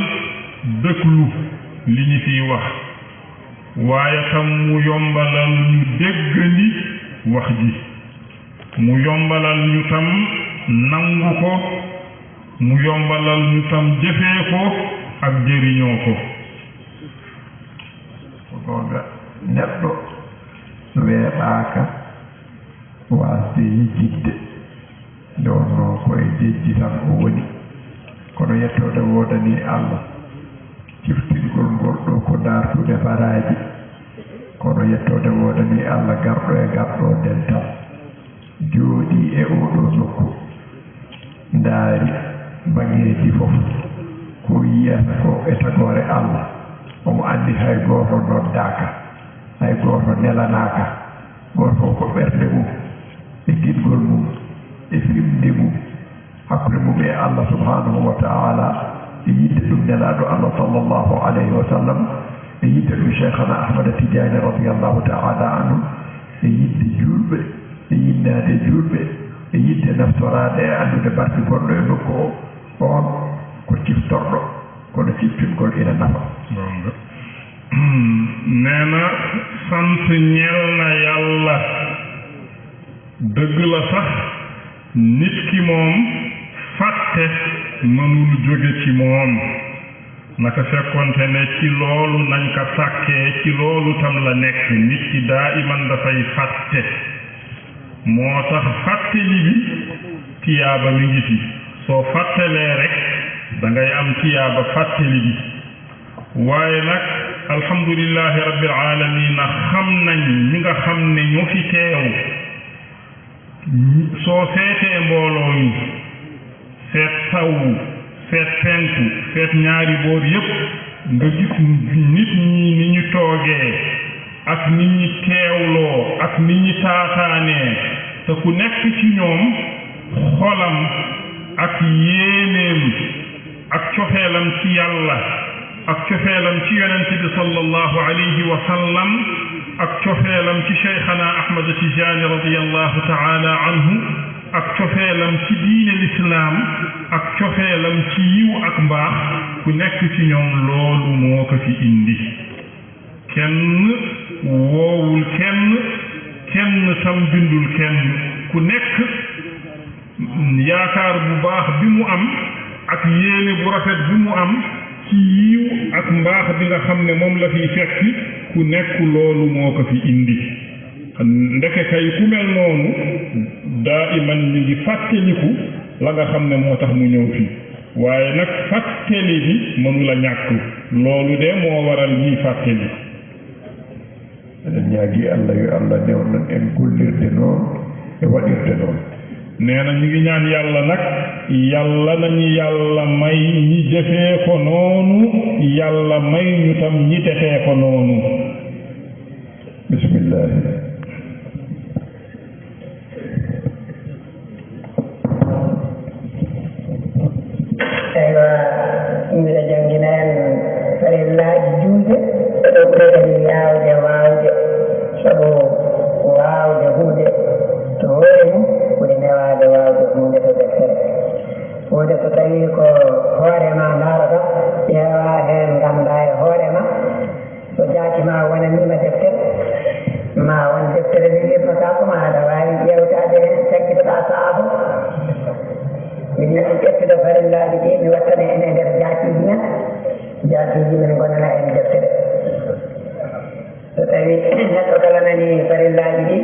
déglu li ñu fiy wax, waaye tam mu yombalal ñu déggandi wax ji, mu yombalal ñu tam nangu ko, mu yombalal ñu tam jëfee ko ak jëriñoo ko. Ko goonga, neɗɗo weeɓaaka waasde yejjitde, nde wonnoo ko e jejji tan o woni. Kono yettoode woodanii Allah, ciftingol ngol ɗoo ko daartude baraaji. Kono yettoode woodanii Allah, garɗo e garɗo dental, jooɗii e oo ɗoo nokku, ndaari baŋŋeeji fof, ko yiyata ko e tagoore Allah. Omo anndi hay gooto noddaaka, hay gooto nelanaaka, gooto fof ko ɓernde mum, e giɗgol mum, e fimde mum, hakkunde mum e Allah subhanahu wa ta'ala, e yiɗde ɗum Nelaaɗo Allah sallallahu alayhi wa sallam, e yiɗde ɗum Cheikhana Ahmada Tidiane radiyallahu ta'ala anhu, e yiɗde juulɓe, E yinnaade juulɓe, e yiɗde naftoraade e anndude barke gonɗo e nokku o, oon ko ciftorɗo, kono ciftingol ina nafa. Goonga. Nee na, sant ñeel na Yàlla. Dëgg la sax, nit ki moom, fàtte mënul jóge ci moom. Naka fekkonte ne ci loolu nañ ko sàkkee, ci loolu tam la nekk. Nit ki daa iman dafay fàtte. Moo tax fàttali bi, tiyaaba mi ngi ci. Soo fàttalee rek, da ngay am tiyaaba fàttali bi. Waaye nag, alhamdulillahi rabbil aalamiina, xam nañ ñi nga xam ne ñoo fi teew. Soo seetee mbooloo mi, seet sawu, seet penku, seet ñaari boor yépp, nga gis nit ñi ni ñu toogee, ak ni ñu teewloo, ak ni ñu taataanee, te ku nekk ci ñoom, xolam ak yéeneem ak cofeelam ci Yàlla, ak cofeelam ci Yonent bi sallallahu alayhi wa sallam, ak cofeelam ci Cheikhana Ahmad Tijaani radiyallahu ta'ala anhu, ak cofeelam ci diine Lislaam, ak cofeelam ci yiw ak mbaax, ku nekk ci ñoom loolu moo ko fi indi. Kenn woowul kenn, kenn tam bindul kenn, ku nekk yaakaar bu baax bi mu am ak yéene bu rafet bi mu am ci yiw ak mbaax bi nga xam ne moom la fiy fekk, ku nekk loolu moo ko fi indi. Ndeke kay ku mel noonu, daa iman ñu ngi fàttaliku la nga xam ne moo tax mu ñëw fi. Waaye nag fàttali bi mënula ñàkk. Loolu de moo waral ñuy fàttali. Eɗen ñaagi Allah yo Allah newnan en gollirde noon e waɗirde noon. Nee na ñu ngi ñaan Yàlla nag, Yàlla nañu Yàlla may ñi jëfee ko noonu, Yàlla may ñu tam ñi defee ko noonu. Bismillaahi. Eywa, miɗo janngina en farillaaji juulde, ko ɓuri en yaawde waawde, sabu waawde huunde to hoore mum ɓuri newaade waawde huunde to deftere. Huunde so tawii ko hoore ma ndaarata, ƴeewa heen nganndaa e hoore ma, so jaati ma wonaniima deftere, ma won deftere nde liɓnoɗaa ɗum, aɗa waawi ƴeewtaade heen, cakkitoɗaa sahaa fof. Miɗo yiɗi ƴettude farillaaji ɗi, mi wattana en e nder jaatiiji men, jaatiiji men ngonana en deftere. So tawii neɗɗo kala nani farillaaji ɗi,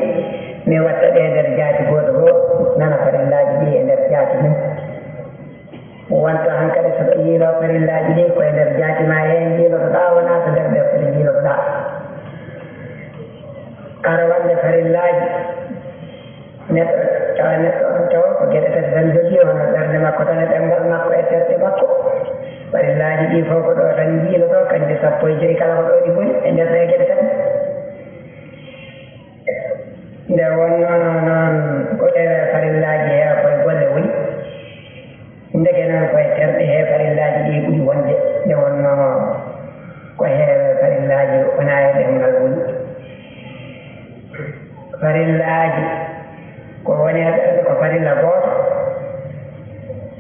mi watta ɗe e nder jaati gooto fof, nana farillaaji ɗi e nder jaati mum. Wonta hankadi so ɓe yiiloo farillaaji ɗi, ko e nder jaati ma heen njiilotoɗaa, wonaa ko nder deftere njiilotoɗaa. Hara wonde farillaaji, neɗɗo, tawa neɗɗo on tawa ko geɗe tati tan jogii, hono ɓernde makko tan e ɗemngal makko e terɗe makko. Farillaaji ɗi fof ko ɗo tan njiilotoo, kanji sappo e joy kala ko ɗo ɗi ngoni e nder ɗee geɗe tati. Nde wonnoo noon ko e farillaaji he ko e golle woni, ndeke noon ko e terɗe he farillaaji ɗi ɓuri wonde, nde wonnoo ko he farillaaji wonaa e ɗemngal woni. Farillaaji ko woni e ɓernde ko farilla gooto,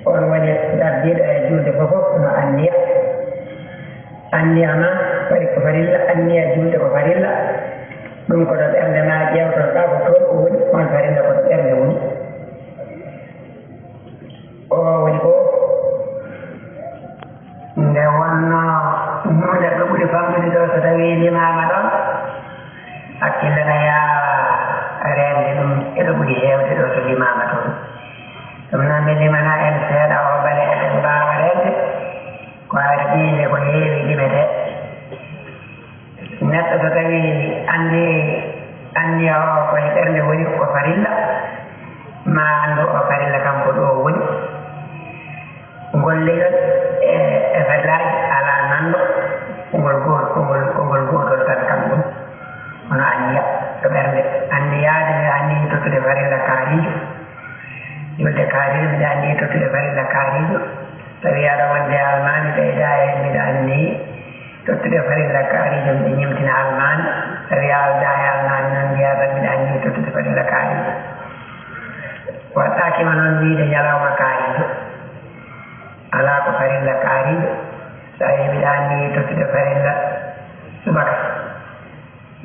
on woni gardiiɗo e juulde fof fof no anniya. Anniya ma fari ko farilla, anniya juulde ko farilla. Ɗum ko to ɓernde ma ƴeewtotoɗaa ko toon o woni, on farilla ko to ɓernde woni. O woni ko nde wonnoo huunde ko ɓuri famɗude ɗo, so tawii limaama ɗoon, hakkille na yaawa reende ɗum, eɗo ɓuri heewde ɗo so limaama toon. Ɗum noon mi limana en seeɗa o bale eɗen mbaawa reende. Ko adii nde ko heewi limetee. Neɗɗo so tawii anndii anniya o ko e ɓernde woni ko farilla, ma anndu o farilla kam ko ɗo woni. Ngol leñol e, e farillaaji alaa nanndo, ko ngol gooto, ko ngol, ko ngol gootol tan kam ɗum. Hono anniya, ko ɓernde. Anniyaade, mi anniyii tottude farilla kaariijo. Julde kaariijo, mbiɗa anniyii tottude farilla kaariijo. Tawi aɗa wonde almaami, ɓeyda heen, mbiɗa anniyii tottude farilla kaariijo, mbiɗa ñemtina almaami. Tawi a aldaa e almaami noon, mbiyaa tan, mbiɗa anniyii tottude farilla kaariijo. Wano noon wiide ñalawma kaariijo, alaa ko farilla kaariijo. So a yii mbiɗa anniyi tottude farilla subaka,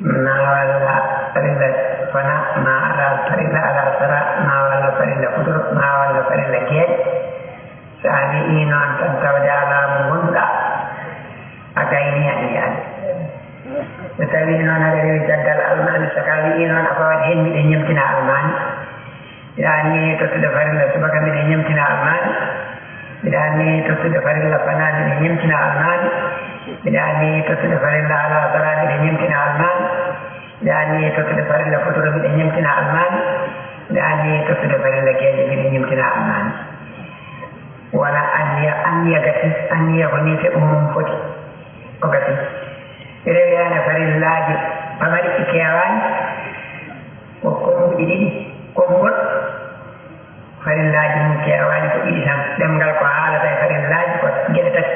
ma walla farilla fana, ma walla farilla alasara, ma walla farilla futuro, ma walla farilla geeƴe. So a wiyi noon tan tawde alaa mo ngonduɗa, a gayni a yiyaade. So tawii noon aɗa rewi caggal almaami, so ka wiyi noon a fawat heen mbiɗa ñemtina almaami. Mbiɗa anniyi tottude farilla subaka, mbiɗa ñemtina almaami. Mbiɗa anniyi tottude farilla fana, mbiɗa ñemtina almaami. Mbiɗa anniyi tottude farilla alasara, mbiɗa ñemtina almaami. Mbiɗa anniyi tottude farilla futuro, mbiɗa ñemtina almaami. Mbiɗa anniyi tottude farilla geeƴe, mbiɗa ñemtina almaami. Wona anniya, anniya gasi, anniya ko nii keɓu mum foti. Ko gasi. Rewi heen e farillaaji pamari ɗi keewaani, ko konnguɗi ɗiɗi, konngol. Farillaaji mum keewaani ko ɗiɗi tan. Ɗemngal ko haalata e farillaaji ko geɗe tati.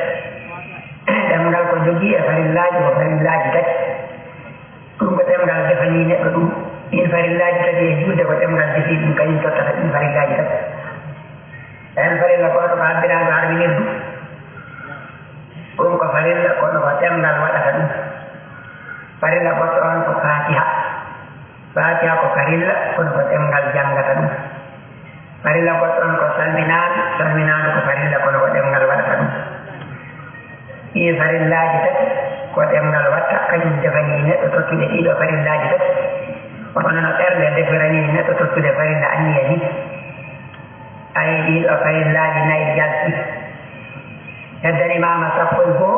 Ɗemngal ko jogii e farillaaji ko farillaaji tati. Ɗum ko ɗemngal defanii neɗɗo ɗum. Ɗiin farillaaji tati e juulde ko ɗemngal defii ɗum, kañum tottata ɗiin farillaaji tati. Heen farilla gooto ko habbiraandu harminirdu. Ɗum ko farilla, kono ko ɗemngal waɗata ɗum. Farilla goɗɗo on ko Faatiha. Faatiha ko farilla, kono ko ɗemngal janngata ɗum. Farilla goɗɗo on ko salminaandu. Salminaandu ko farilla, kono ko ɗemngal waɗata ɗum. Ɗii farillaaji tati ko ɗemngal waɗta, kañum defanii neɗɗo tottude ɗii ɗoo farillaaji tati. Kono no ɓernde defiranii neɗɗo tottude farilla anniya nii. Ayi, ɗii ɗoo farillaaji nayi jalti. Heddanii ma sappo e goo.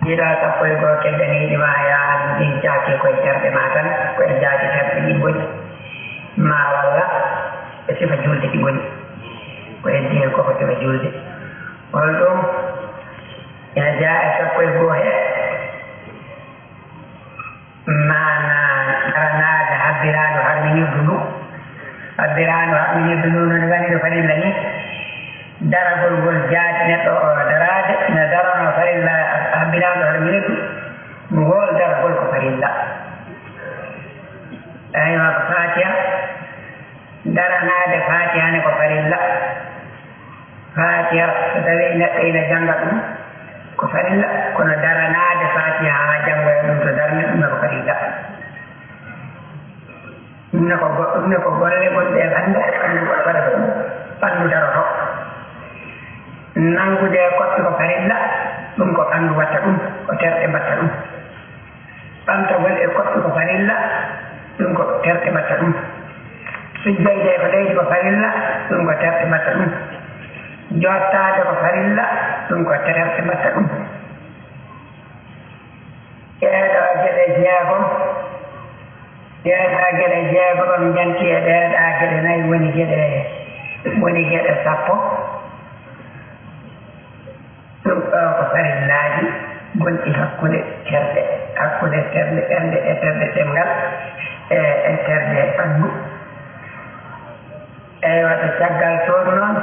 Ɗii ɗoo sappo e goo keddaniiɗi ma, yaa ɗin jaaki ko e terɗe ma tan, ko e jaaki terɗe ɗin ngoni. Ma walla e sifa juulde ɗi ngoni. Ko heddi heen ko ko sifa juulde. Hol ɗum ina jeyaa e sappo e goo hee? Maanaa daranaade habbiraandu harminirdu ndu. Habbiraandu harminirdu ndu no woniri farilla nii. Daragol ngol jaati neɗɗo o daraade, ina daranoo farilla habbiraandu harminirdu. Ngool daragol ko farilla. Aywa, ko Faatiha. Daranaade Faatiha ne ko farilla. Faatiha, so tawii neɗɗo ina jannga ɗum, ko farilla, kono daranaade Faatiha haa janngoya ɗum to darnde ɗum ne ko farilla. Ɗum ne ko go-, ɗum ne ko golle gonɗe e ɓanndu, ɓanndu waɗata ɗum, ɓanndu daroto. Nanngude e koppi ko farilla, ɗum ko ɓanndu waɗta ɗum, ko terɗe mbaɗta ɗum. Ɓamtagol e koppi ko farilla, ɗum ko terɗe mbaɗta ɗum. Sujjoyde ko leydi ko farilla, ɗum ko terɗe mbaɗta ɗum. Jooɗtaade ko farilla, ɗum ko terɗe mbaɗta ɗum. Ɗee ɗoo geɗe jeegom, ɗee ɗoo geɗe jeegom njanti e ɗee ɗoo geɗe nayi woni geɗe, woni geɗe sappo. Ɗum ɗoo ko farillaaji gonɗi hakkunde terɗe, hakkunde terɗe ɓernde e terɗe ɗemngal e, e terɗe ɓanndu. Eywa, to caggal toon noon,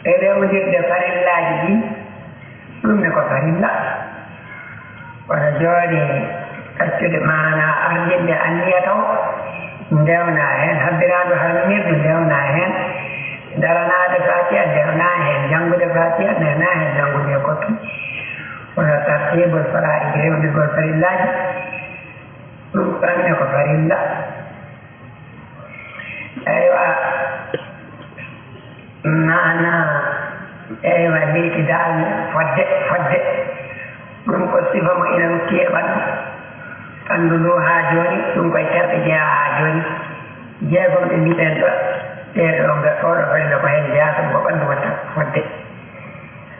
e rewnirde farillaaji ɗi, ɗum ne ko farilla. Kono jooni, accude maanaa ardinde anniya taw, ndewnaa heen, habbiraandu harminirdu ndewnaa heen, daranaade Faatiha ndewnaa heen, janngude Faatiha ndewnaa heen, janngude e koppi. Kono tartiibul faraa'id, rewnirgol farillaaji, ɗum ɗoon ne ko farilla. Eywa, maanaa, eywa, leydi daal fodde, fodde. Ɗum ko sifa mo ina ruttii e ɓanndu. Ɓanndu ndu haa jooni, ɗum koye terɗe jeyaa haa jooni. Jeegom ɗe mbiɗen ɗo, ɗee ɗoo, nga, oo ɗoo farilla ko heen jeyaa, sabu ko ɓanndu waɗta fodde.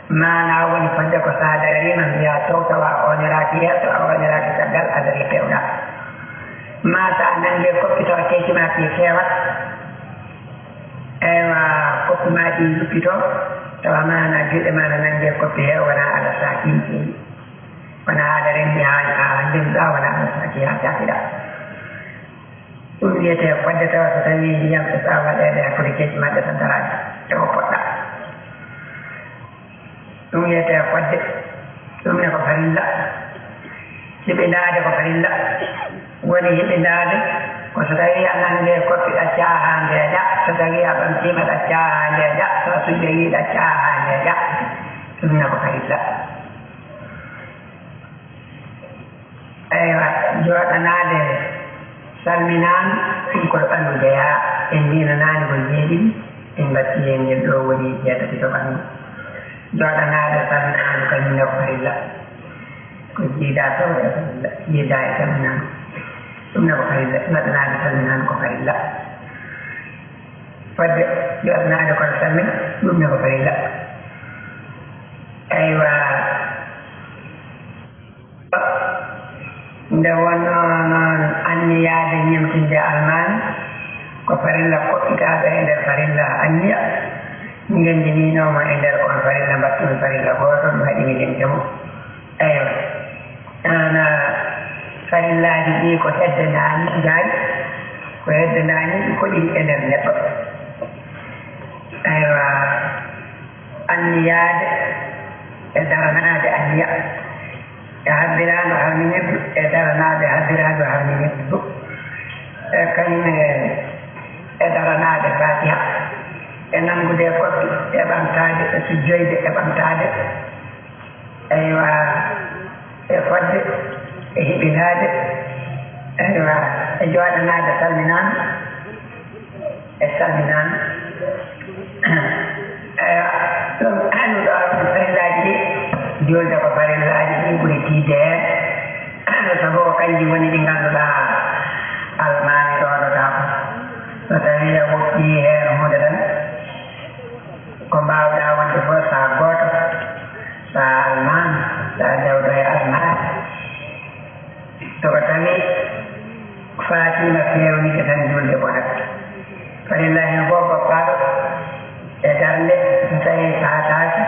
Maanaa woni fodde ko so a dariima mbiyaa coow, tawa a ooñoraaki yeeso, a ooñoraaki caggal, a darii peewɗaa. Maa so a nanngii koppi tawa keeci maa ɗii keewat. Eywa, koppi maa ɗii njuppitoo, tawa maanaa juuɗe maa no nanngii koppi hee, wonaa aɗa saakii, wonaa aɗa renndi haa, haa njennduɗaa, wonaa aɗa saakii haa caakiɗaa. Ɗum wiyetee fodde, tawa so tawii ndiyam so a waɗeede hakkunde keeci maa ɗe tan daraade e ko poɗɗaa. Ɗum wiyetee fodde, ɗum ne ko farilla. Hiɓindaade ko farilla. Woni hiɓindaade Ko so tawii a nannge koppi ɗaccaa haa ndeeƴa, so tawii a ɓamtiima ɗaccaa haa ndeeƴa, so a sujjoyii ɗaccaa haa ndeeƴa, ɗum ne ko farilla. Eywa, jooɗanaade salminaama, ɗum ko ɗo ɓanndu jeyaa, en mbiino naane ko jeeɗiɗi, en mbattii heen ngel ɗo woni jeetati to ɓanndu. Jooɗanaade salminaandu kañum ne ko farilla. Ko jiidaa tawde e farilla, jiidaa e salminaandu. Ɗum ne ko farilla, jooɗanaade salminaandu ko farilla. Fodde jooɗanaade kono salmina, ɗum ne ko farilla. Eywa. Nde wonnoo noon anniyaade ñemtinde almaami, ko farilla koɗɗitaaɗo e nder farilla anniya. Mi renndiniino mo e nder oon farilla, mbaɗtumi farilla gooto, mi haɗi mi limte mo. Eywa. Ana farillaaji ɗi ko hedde naani ngaari, ko hedde naani ɗi koɗiri e nder neɗɗo. Eywa. Anniyaade e daranaade anniya. E habbiraandu harminirdu, e daranaade habbiraandu harminirdu. E kañum e, e daranaade Faatiha. E nanngude e koppi, e ɓamtaade, e sujjoyde, e ɓamtaade. Eywa, e fodde, e hiɓinaade. Eywa, e jooɗanaade salminaandu. E salminaandu. Eywa, ɗum, ɗum ɗo farillaaji ɗi, juulde ko farillaaji ɗi ɓuri tiiɗde heen. Sabu ko kanji ngoni ɗi ngannduɗaa almaami ɗoɗotaako. So tawii a woppii heen huunde tan, ko mbaawɗaa wonde fof, so a gooto, so a almaami, so a dewɗo e almaami. So ko tawi faatiima feewnitde tan, juulde bonat. Farilla heen fof goppaaɗo e darnde, so tawii faataaki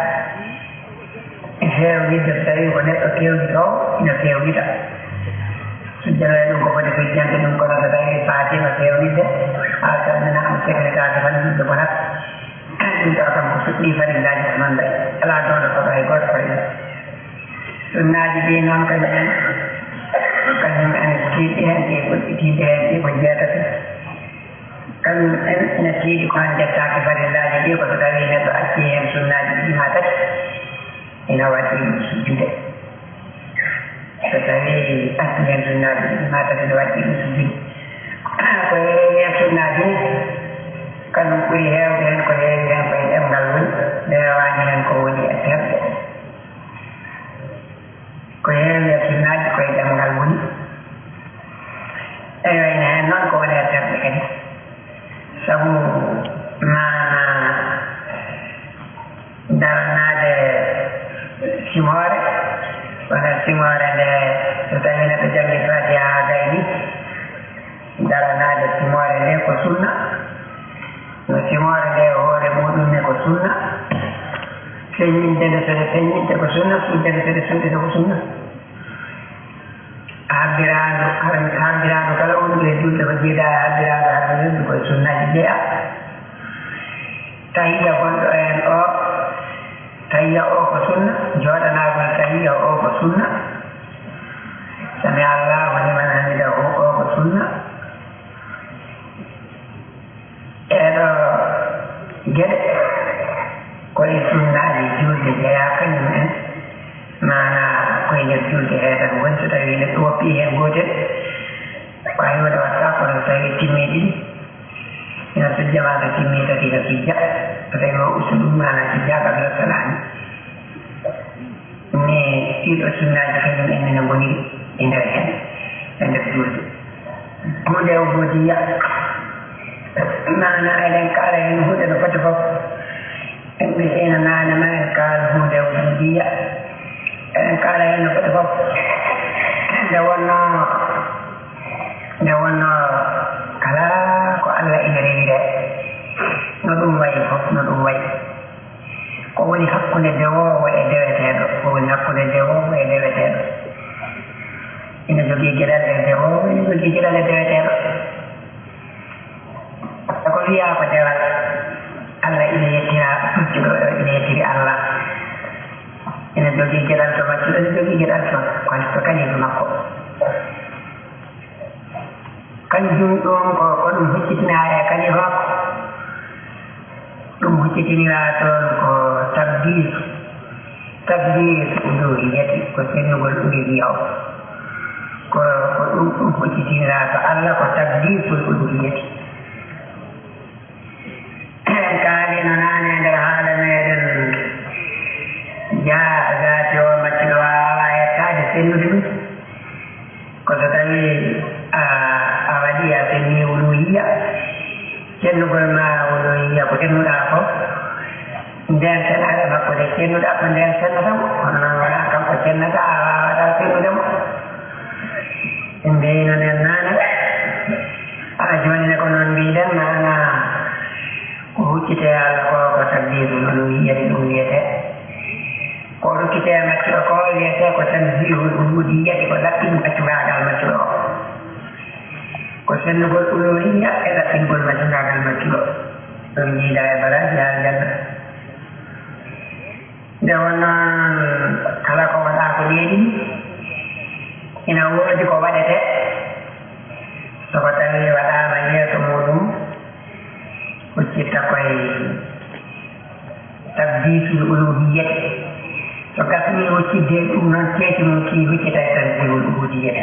feewnitde, so tawii ko neɗɗo keewɗitoowo, ina feewnita. Sujjanee ɗum ko foti sujjande ɗum, kono so tawii faatiima feewnitde, haa salminaama, feewnitaaka tan, juulde bonat. Ɗum ɗo kam ko fuɗɗii farillaaji ko noon mbayi. Alaa doondo ko hay gooto farilla. Sunnaaji ɗi noon kañum en, kañum en tiiɗi heen ɗi ko, tiiɗi heen ɗi ko jeetati. Kañum en ina tiiɗi ko hannde taaki farillaaji ɗi, ko so tawii neɗɗo accii heen sunnaaji ɗiɗi maa tati, ina waɗi ɗum sujjude. So tawii accii heen sunnaaji ɗiɗi maa tati, ina waɗi ɗum sujjude. Ko heewi heen sunnaaji ni, kañum ɓuri heewde heen, ko heewi heen ko e ɗemngal woni, neewaani heen ko woni e terɗe. Ko heewi e sunnaaji ko e ɗemngal woni. Eywa, ina heen noon ko woni e terɗe kadi. Sabu maana daranaade simoore, wona simoore nde, so tawii neɗɗo janngii Faatiha haa gayni, daranaade simoore nde ko sunna. No simoore nde hoore muuɗum ne ko sunna. Feññinde nde, so nde feññinde ko sunna, suuɗde nde, so nde suuɗde ko sunna. Habbiraandu, har-, habbiraandu kala wondu e juulde ko jeyaa e habbiraandu, habbiraandu ko e sunnaaji jeyaa. Tahiyya gonɗo heen o, tahiyya o ko sunna, jooɗanaagol tahiyya o ko sunna. Sami Allahu liman hamidahu o ko sunna. Ɗeeɗo geɗe ko e sunnaaji juulde jeyaa kañum en, maanaa ko e nder juulde hee tan woni, so tawii neɗɗo woppii heen gootel, ko hay huunde waɗataa, kono so tawii timmii ɗiɗi, ina sujja, maa so timmii tati, ina sujja, so tawii o ustu ɗum, maanaa sujja qabla salaami. Ni ɗiɗo sunnaaji kañum en ina ngoniri e nder heen, e nder juulde. Huunde ubudiyya, maanaa eɗen kaala heen huunde no foti fof. En mbiyi ina naane ma en kaala huunde ubudiyya. Eɗen kaala heen no foti fof. Nde wonnoo, nde wonnoo kala ko Alla ina rewiree, no ɗum wayi fof, no ɗum wayi. Ko woni hakkunde dewoowo e deweteeɗo? Ko woni hakkunde dewoowo e deweteeɗo? Ina jogii geɗal e dewoowo, ina jogii geɗal e deweteeɗo. Ko wiyaa ko dewal, Alla ina yettiraa, maccuɗo o ina yettiri Alla. Ina jogii geɗal to maccuɗo, ina jogii geɗal to, to kaliifa makko. Kanjum ɗum ko, ko ɗum huccitinaare kalifa makko. Ɗum huccitiniraa toon ko tabdiis. Tabdiis uluhiyyati, ko sennugol uluhiyya o. Ko, ko ɗum, ɗum huccitiniraa to Allah ko tabdiisul uluhiyyati. En kaalino naane e nder haala meeɗen, jaa zaati o maccuɗo waawaa yettaade sennude ɗum. Ko so tawii a, a waɗii a sennii uluhiyya, sennugol ma uluhiyya ko sennuɗaa ko, ndeen senaare makko nde sennuɗaa ko ndeen sennata mo, kono noon wonaa kanko sennata, a waawataa sennude mo. En mbiyino ndeen naane, a jooni ne ko noon mbiy-ɗen, maanaa ko huccitee Allah ko, ko tabdiisul uluhiyyati ɗum wiyetee. Ko ruttitee maccuɗo ko wiyetee ko tanzihul ubudiyyati, ko laɓɓin maccugaagal maccuɗo o. Ko sennugol uluhiyya e laɓɓingol maccugaagal maccuɗo. Ɗum jiidaa e baraaji aljanna. Nde wonnoo kala ko waɗaa ko ɗeeɗi, ina woodi ko waɗetee, so ko tawii waɗaama yeeso muuɗum, huccitta koye tabdiisul uluhiyyati. So gasnii huccidde ɗum noon, keeci mum kii huccita e tanzihul ubudiyyati.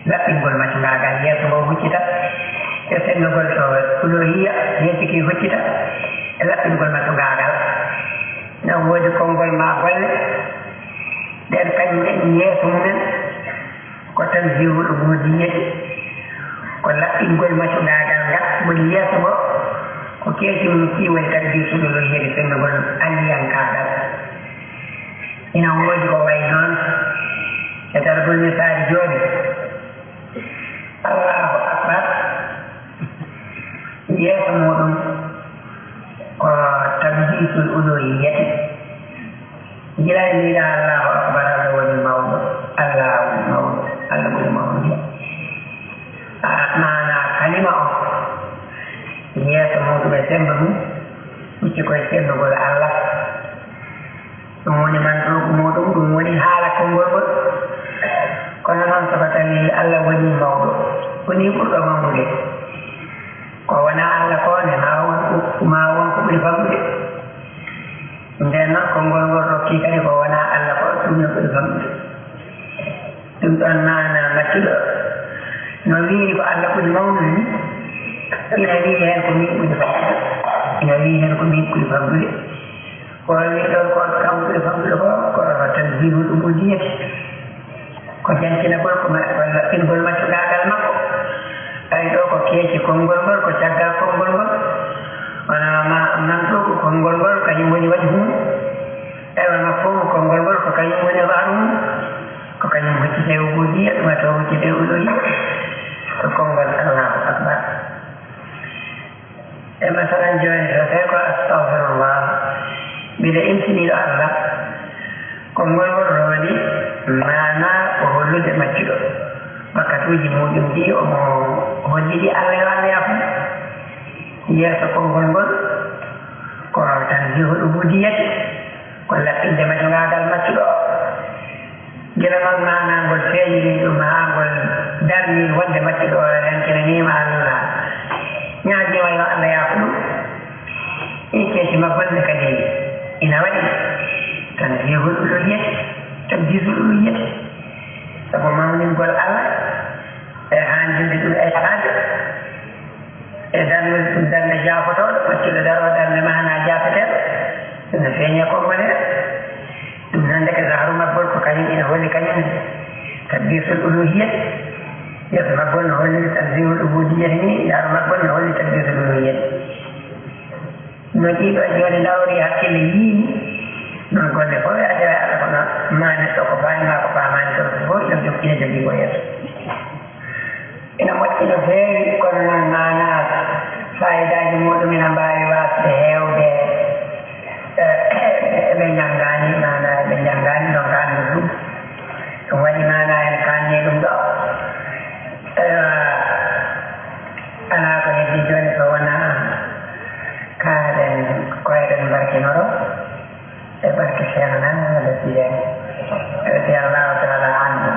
Laɓɓingol macungaagal yeeso ngo huccita e sennugol to uluhiyya, yeeso kii huccita e laɓɓingol macungaagal. Ina woodi konngol maa golle, ɗeen kañum en yeeso mumen. Ko tanzihul ubudiyyati, ko laɓɓingol macungaagal ngal woni yeeso ngo, ko keeci mum kii woni tabdiisul uluhiyyati, sennugol anniyankaagal. Ina woodi ko wayi noon e darbul misaali jooni. Allahu akbar. Yeeso muuɗum ko tabdiisul uluhiyyati. Gila e mbiɗa Allahu akbar, Allah woni mawɗo, Allah woni mawɗo, Allah woni mawɗo. A, maanaa kalima o, yeeso muuɗum e semmba mum, hucci koye sennugol Allah. Ɗum woni mantuuku muuɗum, ɗum woni haala konngol ngol. Kono noon, so ko tawii Allah woni mawɗo, woni ɓurɗo mawnude, ko wonaa Allah ko ne, maa won ko, maa won ko ɓuri famɗude. Ndeen noon, konngol ngol rokkii kadi ko wonaa Allah ko, ɗum ne ɓuri famɗude. Ɗum ɗoon maanaa maccuɗo no wiiri ko Allah ɓuri mawnude ni, ina wiyi heen ko min ɓuri famɗude. Ina wiyi heen ko min ɓuri famɗude. Ko o wiyi ɗoon ko kam ɓuri famɗude ko, ko tanzihul ubudiyyati. Ko jantinagol ko ma-, ko laɓɓingol maccungaagal makko. Tawi ɗo ko keeci konngol ngol, ko caggal konngol ngol. Wona ma-, mantuuku konngol ngol, kañum woni wajhu mum. Ewa mafhuumu konngol ngol, ko kañum woni zahru mum. Ko kañum huccitee ubudiyya, ɗum waɗata o huccitee uluhiyya. Ko konngol Allahu Akbar. E masalan jooni, so tawii ko astagfirullah, mbiɗa imsiniiɗo Allah, konngol ngol rondi maanaa ko hollude maccuɗo wakkatuuji muuɗum ɗi omo holli ɗi Allah yo Allah yaafo. Yeeso konngol ngol ko tanzihul ubudiyyati, ko laɓɓinde macungaagal maccuɗo o. Gila noon maanaa ngol feeñiri ɗum haa ngol darnii wonde maccuɗo o renkinaniima Allah, ñaagiima yo Allah yaafo ɗum. Ɗum keeci maggol ne kadi ina waɗi tanzihul uluhiyyati, tabdiisul uluhiyyati. Sabu mawningol Allah e haanjinde ɗum e haade. E darnude ɗum darnde jaafotooɗo, maccuɗo daroo darnde maanaa jaafeteeɗo, ɗum no feeñi e konngol hee. Ɗum noon ndeke zahru maggol ko kañum ina holli kañum ne tabdiisul uluhiyyati. Yeeso maggol no holli tanzihul ubudiyyati ni, zahru maggol no holli tabdiisul uluhiyyati. No ɗiɗo jooni ndawri hakkille yiini, noon golle fof e addira Allah kono maa neɗɗo ko faami maa ko faamaani toon fof ina jokki ina jogii ko yeeso. Ina moƴƴi no feewi, kono noon maanaa faayidaaji muuɗum ina mbaawi waasde heewde, eh, ɓe njanngaani, maanaa ɓe njanngaani, ndonka anndude ɗum. Ɗum waɗi maanaa en kaanni ɗum ɗo. Ewa, alaa ko heddii jooni so wonaa kaalen ko eɗen mbarkinoro. E barke Seexna Ahmada Tijaan, radiyallaahu ta'aalaa anhu.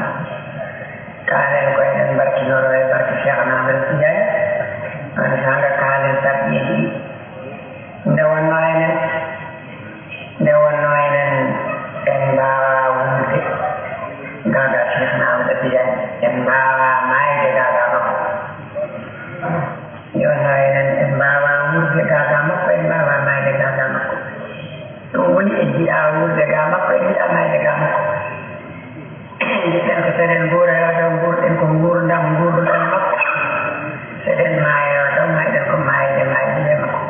Kaalen ko eɗen mbarkinoro e barke Seexna Ahmada Tijaan. Seɗen nguura yo taw nguurɗen ko nguurndam nguurduɗen e makko. Seɗen maaya yo taw maayɗen ko maayde maayde e makko.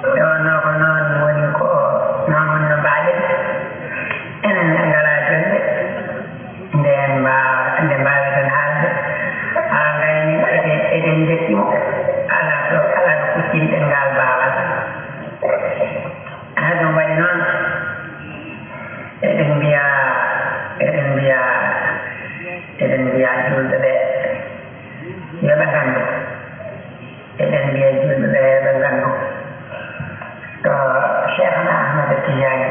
Nde wonnoo ko noon woni ko noon woni no mbaaɗen. Enen en ngalaa jonnde nde en mbaawa nde mbaaweten haalde haa ngayni eɗen eɗen njeɗɗi mo. Alaa ɗo alaa ɗo kuccinɗen ngaal baawal. Haa ɗum waɗi noon eɗen mbiya eɗen mbiya eɗen mbiya julɓe ɓe yo ɓe nganndu. Eɗen mbiya julɓe ɓe yo ɓe nganndu to Cheikhna Ahmad Tijani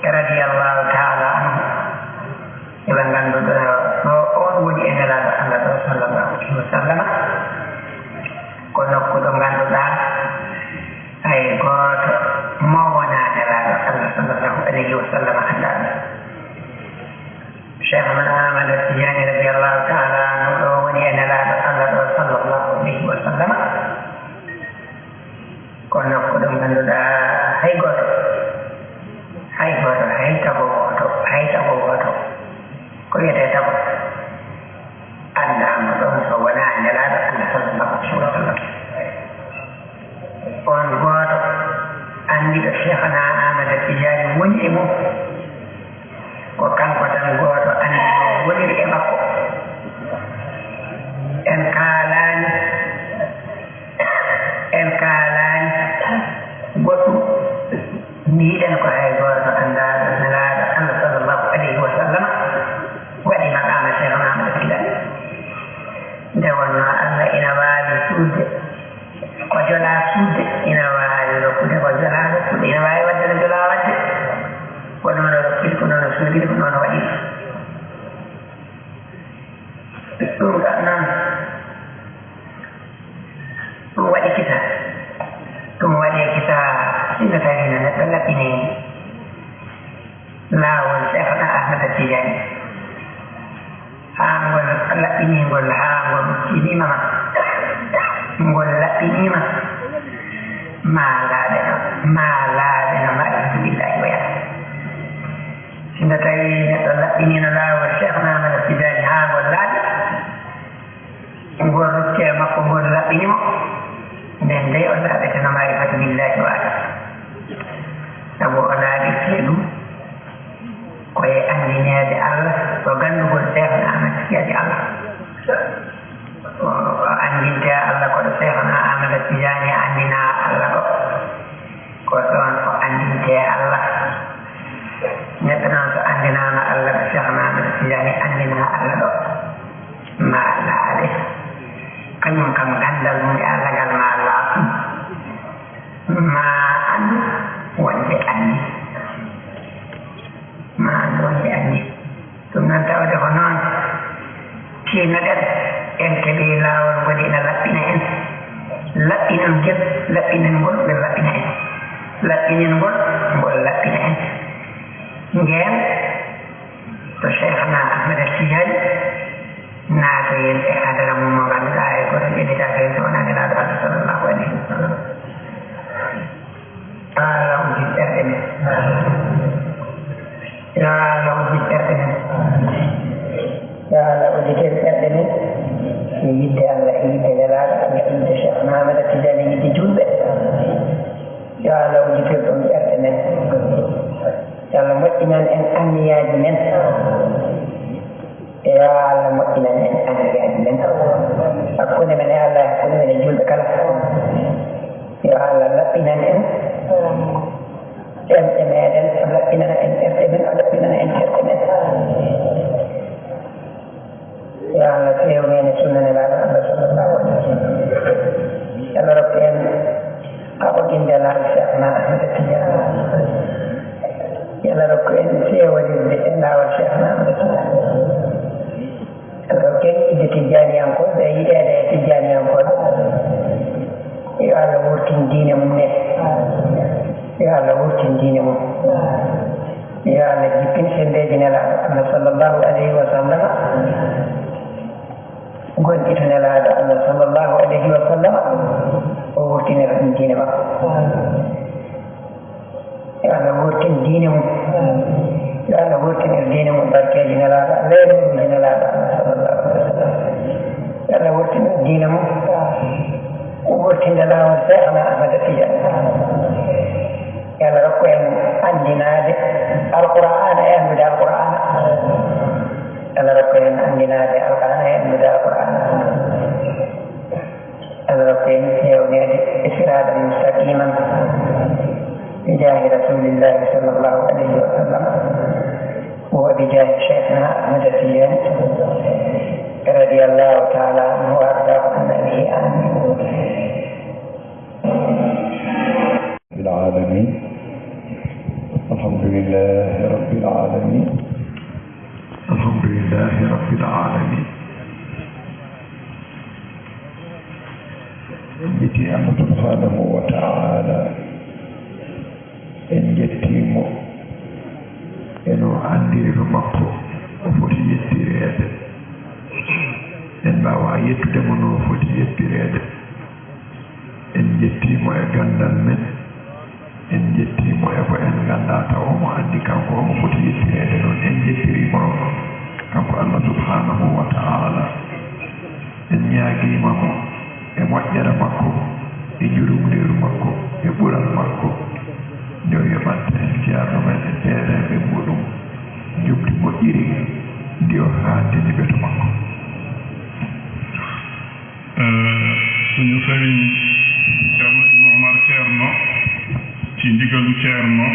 radiyallahu taala anhu. Yo ɓe nganndu ɗo ɗo on woni e Nelaaɗo Allah ɗo sallallahu alayhi wa sallama. Ko nokku ɗo ngannduɗaa hay gooto mo wonaa Nelaaɗo Allah sallallahu alayhi wa sallama anndaa ɗum. Cheikhna Ahmad Tijani radiyallahu taala anhu ɗo woni e Nelaaɗo Allah ɗo sallallahu alayhi wa sallama. Ko nokku ɗo ngannduɗaa hay gooto, hay gooto, hay tago wooto, hay tago wooto, ko wiyetee tago, anndaama ɗoon so wonaa Nelaaɗo Allah sallallahu alayhi wa sallam. On gooto anndiɗo Cheikhna Ahmad Tijani woni e mum. Ko kanko tan gooto anndi no woniri e makko. En kaalaani, en kaalaani goɗɗum. Mbiɗen ko hay gooto anndaaɗo Nelaaɗo Allah sallallahu alayhi wa sallam waɗi maqaama Cheikhna Ahmad Tijani. Nde wonnoo Allah ina waawi suuɗde ko jolaa suuɗde, ina waawi rokkude ko jolaa rokkude, ina waawi waɗde ko jolaa waɗde. Ko noon o rokkiri, ko noon o suuɗiri, ko noon o waɗiri. Ɗum ɗon noon, ɗum waɗi kisa. Ɗum waɗi kisa, sinno tawi no neɗɗo laɓɓini laawol Cheikhna Ahmad Tijani. Haa ngol laɓɓinii ngol, haa ngol tiniima ma, ngol laɓɓinii ma, maa laaɓe no, maa laaɓe no, maa iyaazu billaahi wa iyaazu. Sinno tawi neɗɗo laɓɓiniino laawol Cheikhna Ahmad Tijani haa ngol laaɓi, ngol rokki e makko, ngol laɓɓini mo, nden dey o laaɓete no maarifatu billaahi wa iyaazu. Sabu o laaɓirtee ɗum ko e anndineede Allah, ko ganndugol Cheikhna Ahmad Tijani Allah. O anndintee Allah ko ɗo Cheikhna Ahmad Tijani anndinaa Allah ɗo. Ko ɗoon o anndintee Allah. Neɗɗo noon so anndinaama Allah ɗo, Cheikhna Ahmad Tijani anndinaa Allah ɗo, maa laaɓe. Kañum kam ganndal mum e Allah ngal maa laaɓ. Maa anndu wonde anndi. Maa anndu wonde anndi. Ɗum noon tawde ko noon tiinno-ɗen, en keɓii laawol ngol ina laɓɓina en. Laɓɓinol ngel, laɓɓinol ngol ngol laɓɓina en. Laɓɓinol ngol ngol laɓɓina en. Ngeen to Cheikhna Ahmad Tijani naatoyen e hadara mum mo ngannduɗaa hay gooto ƴellitaaka heen so wonaa Nelaaɗo Allah sallallahu alayhi wa sallam. Yo Allah uddin ɓerɗe men. Yo Allah uddin ɓerɗe men. Yo Allah uddin ɓerɗe men. E yiɗde Allah, e yiɗde Nelaaɗo Allah, e yiɗde Cheikh Ahmad Tijani, e yiɗde juulɓe. Yo Allah uddin ɗum ɓerɗe men. Yo Allah moƴƴinan en anniyaaji men. Yo Allah moƴƴinan en anniyaaji men. Hakkunde men e Allah, hakkunde men e juulɓe kala. Yo Allah laɓɓinan en ɗemɗe meɗen, o laɓɓinana en ɓerɗe men, o laɓɓinana en terɗe men. Yo Allah fewnu en e sunna Nelaaɗo Allah sallallahu alayhi wa sallam. Yo Allah rokku en kaɓodinde laawol Cheikhna Ahmad Tijani. Yo Allah rokku en feewarirde e laawol Cheikhna Ahmad Tijani. Yo Allah rokku en yiɗde Tijjaaniyankooɓe, yiɗeede e Tijjaaniyankooɓe. Yo Allah wurtin diine mum en. Yo Allah wurtin diine mum. Yo Allah jippin senndeeji Nelaaɗo Allah sallallahu alayhi wa sallam. Gonɗito Nelaaɗo Allah sallallahu alayhi wa sallam, o wurtinira ɗum diine makko. Yo Allah wurtin diine mum. Yo Allah wurtinir diine mum. Barkeeji Nelaaɗo Allah e nuuruuji Nelaaɗo Allah, sallallahu alaihi wasallam. Yo Allah wurtin diina mum, wurtinde laawol Seexna Ahmada Tijaan. Yo Allah rokku en anndinaade Alqur'aana e anndude Alqur'aana. Yo Allah rokku en anndinaade Alqur'aana e anndude Alqur'aana. Allah rokku en heewneede e siraaɗan mustaqiman, bi jaahi Rasulillahi sallallahu alayhi wa sallam, wa bi jaahi Cheikhna Ahmad Tijani, radiyallahu ta'ala anhu wa ardahu anna bihi. Amin. Rabbil alamin. Alhamdulillahi rabbil alamin. Alhamdulillahi rabbil alamin. En njetti Allah subhanahu wa ta'ala. En njetti mo. En o anndiri no makko o foti yettireede. En mbaawa yettude mo no o foti yettireede. En njetti mo e ganndal men. En njetti mo e ko en nganndaa taw omo anndi kanko omo foti yettireede noon. En njettiri mo kanko Allah subhanahu wa ta'ala. En ñaagiima mo e moƴƴere makko, e njurumndeeru makko, e ɓural makko. Nde o yoɓanta en ceerno men e seedeeɓe muɗum, njoɓdi moƴƴiri ndi o haandini ɓe to makko. Eh, suñu sëriñ Ceerno Ibnu Umar Ceerno, ci ndigalu Ceerno,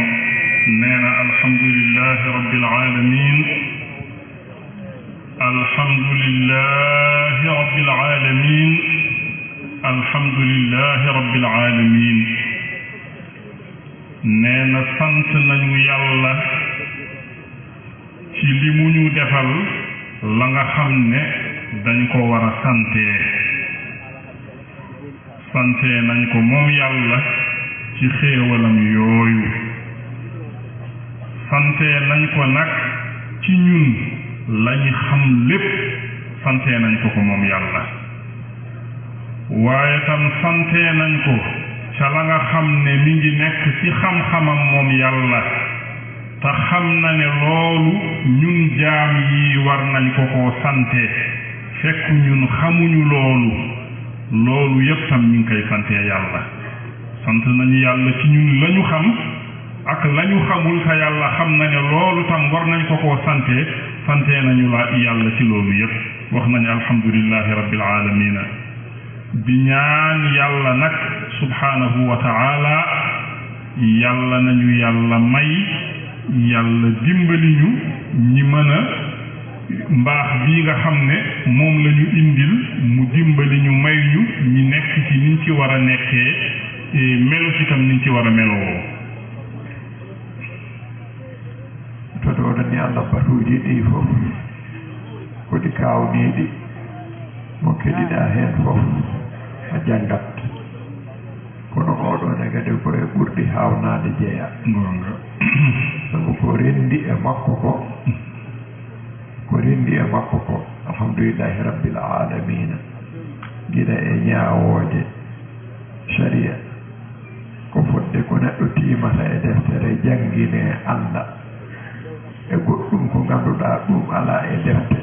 nee na: "Alhamdulillahi Rabbil Alamin, Alhamdulillahi Rabbil Alamin, Alhamdulillahi Rabbil Alamin." Nee na: "Sant nañu Yàlla ci li mu ñu defal la nga xam ne dañ ko war a sante. Sante nañ ko moom Yàlla ci xéewalam yooyu. Sante nañ ko nag ci ñun lañu xam lépp. Sante nañ ko ko moom Yàlla. Waaye tam sante nañ ko ca la nga xam ne mi ngi nekk ci xam-xamam moom Yàlla. Te xam na ne loolu ñun jaam yi war nañ ko ko sante, fekk ñun xamuñu loolu. Loolu yépp tam mi ngi koy sante Yàlla. Sant nañu Yàlla ci ñun lañu xam ak lañu xamul, te Yàlla xam na ne loolu tam war nañ ko ko sante. Sante nañu la Yàlla ci loolu yépp. Wax nañu: "Alhamdulillahi Rabbil Alamina." Di ñaan Yàlla nag, subhanahu wa ta'ala, Yàlla nañu Yàlla may, Yàlla dimbali ñu, ñi mën a mbaax bii nga xam ne moom la ñu indil, mu dimbali ñu, may ñu, ñi nekk ci niñ ci war a nekkee, e melu ci tam niñ ci war a melowoo. Toɗoɗen Allah batuuji ɗi fof, ko ɗi kaawniiɗi, mo keɗiɗaa heen fof a janngat. Kono oɗo ne kadi ko e ɓurɗi haawnaade jeyaa. Goonga. Sabu ko renndi e makko ko, ko renndi e makko ko, alhamdulillahi rabbil aalamiina. Gila e ñaawooje, Sharia ko fodde ko neɗɗo tiimata e deftere, janngine, annda e goɗɗum ko ngannduɗaa ɗum alaa e defte.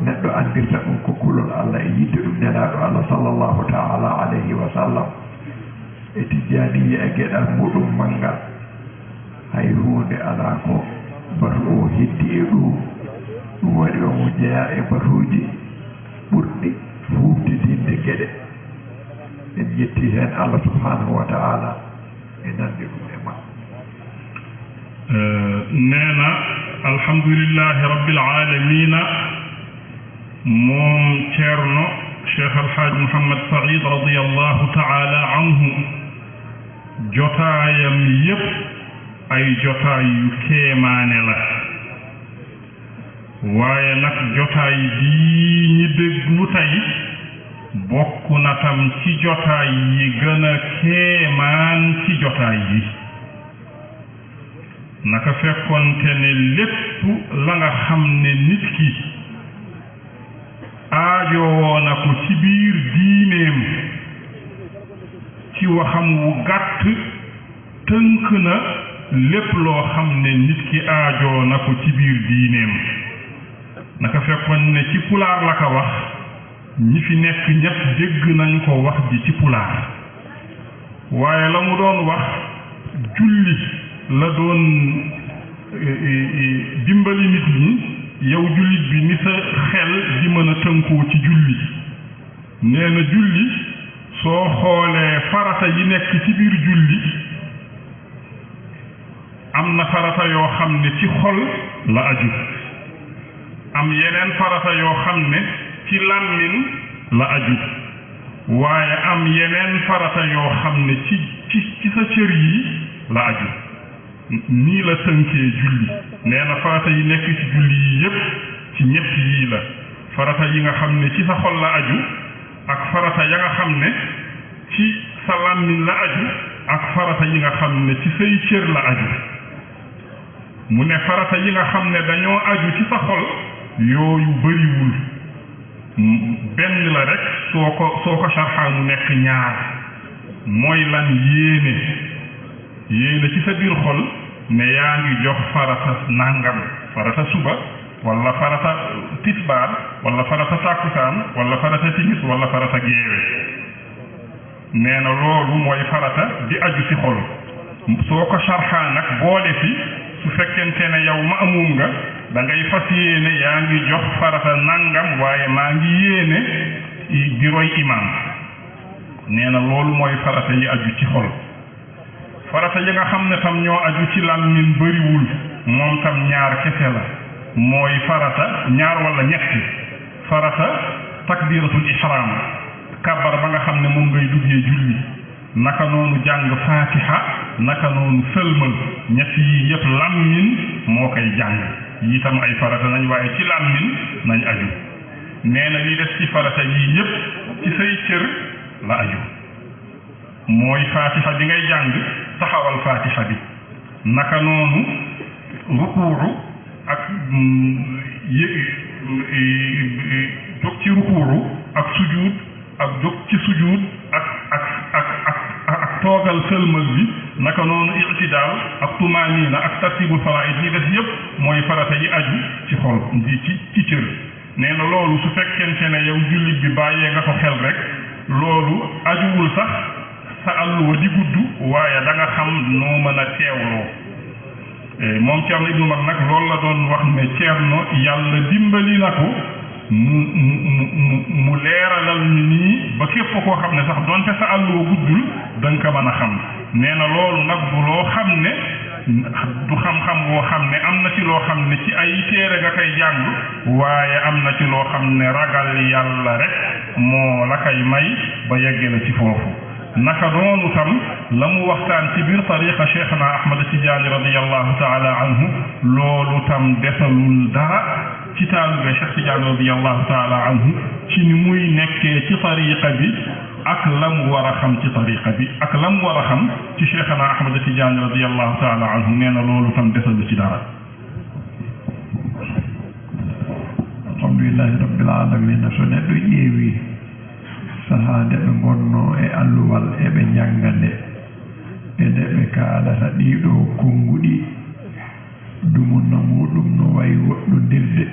Neɗɗo anndirta ɗum ko kulol Allah e yiɗde ɗum Nelaaɗo Allah sallallahu ta'ala alayhi wa sallam. E Tijjaaniyya e geɗal muɗum manngal, hay huunde alaa ko batu o heddi e ɗum. Ɗum waɗi omo jeyaa e batuuji ɓurɗi fuufdidinde geɗe. En yetti heen Allah subhanahu wa ta'ala e nande ɗum e makko. Eh, nee na: "Alhamdulillahi Rabbil Aalamiina." Moom Ceerno Cheikh Al Hadj Mouhamed Saïd, radiyallahu ta'ala anhu, jotaayam yépp ay jotaay yu kéemaane la. Waaye nag, jotaay bii ñi déglu tey bokk na tam ci jotaay yi gën a kéemaan ci jotaay yi. Naka fekkonte ne lépp la nga xam ne nit ki aajowoo na ko ci biir diineem, ci waxam wu gàtt, tënk na lépp loo xam ne nit ki aajoo na ko ci biir diineem. Naka fekkoon ne ci pulaar la ko wax, ñi fi nekk ñépp dégg nañu ko wax ji ci pulaar. Waaye la mu doon wax, julli la doon, eh, eh, eh, dimbali nit ñi, yow jullit bi, ni sa xel di mën a tënkoo ci julli. Nee na julli, soo xoolee farata yi nekk ci biir julli, am na farata yoo xam ne ci xol la aju, am yeneen farata yoo xam ne ci làmmiñ la aju, waaye am yeneen farata yoo xam ne ci, ci, ci sa cër yi la aju. Nii la tënkee julli. Nee na farata yi nekk ci julli yi yépp ci ñett yii la. Farata yi nga xam ne ci sa xol la aju, ak farata ya nga xam ne ci sa làmmiñ la aju, ak farata yi nga xam ne ci say cër la aju. Mu ne farata yi nga xam ne dañoo aju ci sa xol, yooyu bariwul. M-, benn la rek, soo ko, soo ko sarxaa mu nekk ñaar. Mooy lan? Yéene. Yéene ci sa biir xol ne yaa ngi jox farata nangam, farata suba, wala farata tisbaar, wala farata takkusaan, wala farata timis, wala farata geewe. Nee na loolu mooy farata di aju ci xol. Soo ko sarxaa nag boole ci, su fekkente ne yow maamum nga, da ngay fas yéene yaa ngi jox farata nangam, waaye maa ngi yéene i-, di roy imaam. Nee na loolu mooy farata yi aju ci xol. Farata yi nga xam ne tam ñoo aju ci làmmiñ bariwul, moom tam ñaar kese la. Mooy farata ñaar wala ñetti. Farata takbiratul ihram, kàbbar ba nga xam ne moom ngay duggee julli. Naka noonu jàng Fatiha, naka noonu sëlmal. Ñett yi yépp làmmiñ moo koy jàng. Yi tam ay farata nañ, waaye ci làmmiñ nañ aju. Nee na li des ci farata yi yépp ci say cër la aju. Mooy Fatiha bi ngay jàng, taxawal Fatiha bi. Naka noonu rukuuxu ak, mm, yé-, eh, eh, jóg ci rukuuxu ak sujuud, ak jóg ci sujuud ak, ak, ak, ak, ak toogal sëlmal bi. Naka noonu i'tidaal ak tumaaniina ak tartiibul faraa'id. Li des yépp mooy farata yi aju ci xol, ci, ci, ci cër. Nee na loolu su fekkente ne yow jullit bi bàyyee nga ko xel rek, loolu ajuwul sax sa àlluwa di gudd, waaye da nga xam noo mën a teewloo. Eh, moom Ceerno Ibnu Umar nag loolu la doon wax ne Ceerno, Yàlla dimbali na ko mu, mu, mu, mu, mu leeralal ni nii ba képp koo xam ne sax donte sa àlluwa guddul, da nga ko mën a xam. Nee na loolu nag du loo xam ne, du xam-xam woo xam ne am na ci loo xam ne ci ay téere nga koy jàng, waaye am na ci loo xam ne ragal Yàlla rek moo la koy may ba yegge la ci foofu. Naka noonu tam la mu waxtaan ci biir tariqa Cheikhna Ahmad Tidiane radiyallahu taala anhu, loolu tam desalul dara ci taalibe Cheikh Tidiane radiyallahu taala anhu ci ni muy nekkee ci tariqa bi ak la mu war a xam ci tariqa bi ak la mu war a xam ci Cheikhna Ahmad Tidiane radiyallahu taala anhu. Nee na loolu tam desalu ci dara. Alhamdulillahi Rabbil Alamina. So neɗɗo ƴeewi sahaa nde ɓe ngonnoo e alluwal, eɓe njannga nde, e nde ɓe kaalata ɗiiɗoo konnguɗi, dumunna muuɗum no wayi woɗɗondirde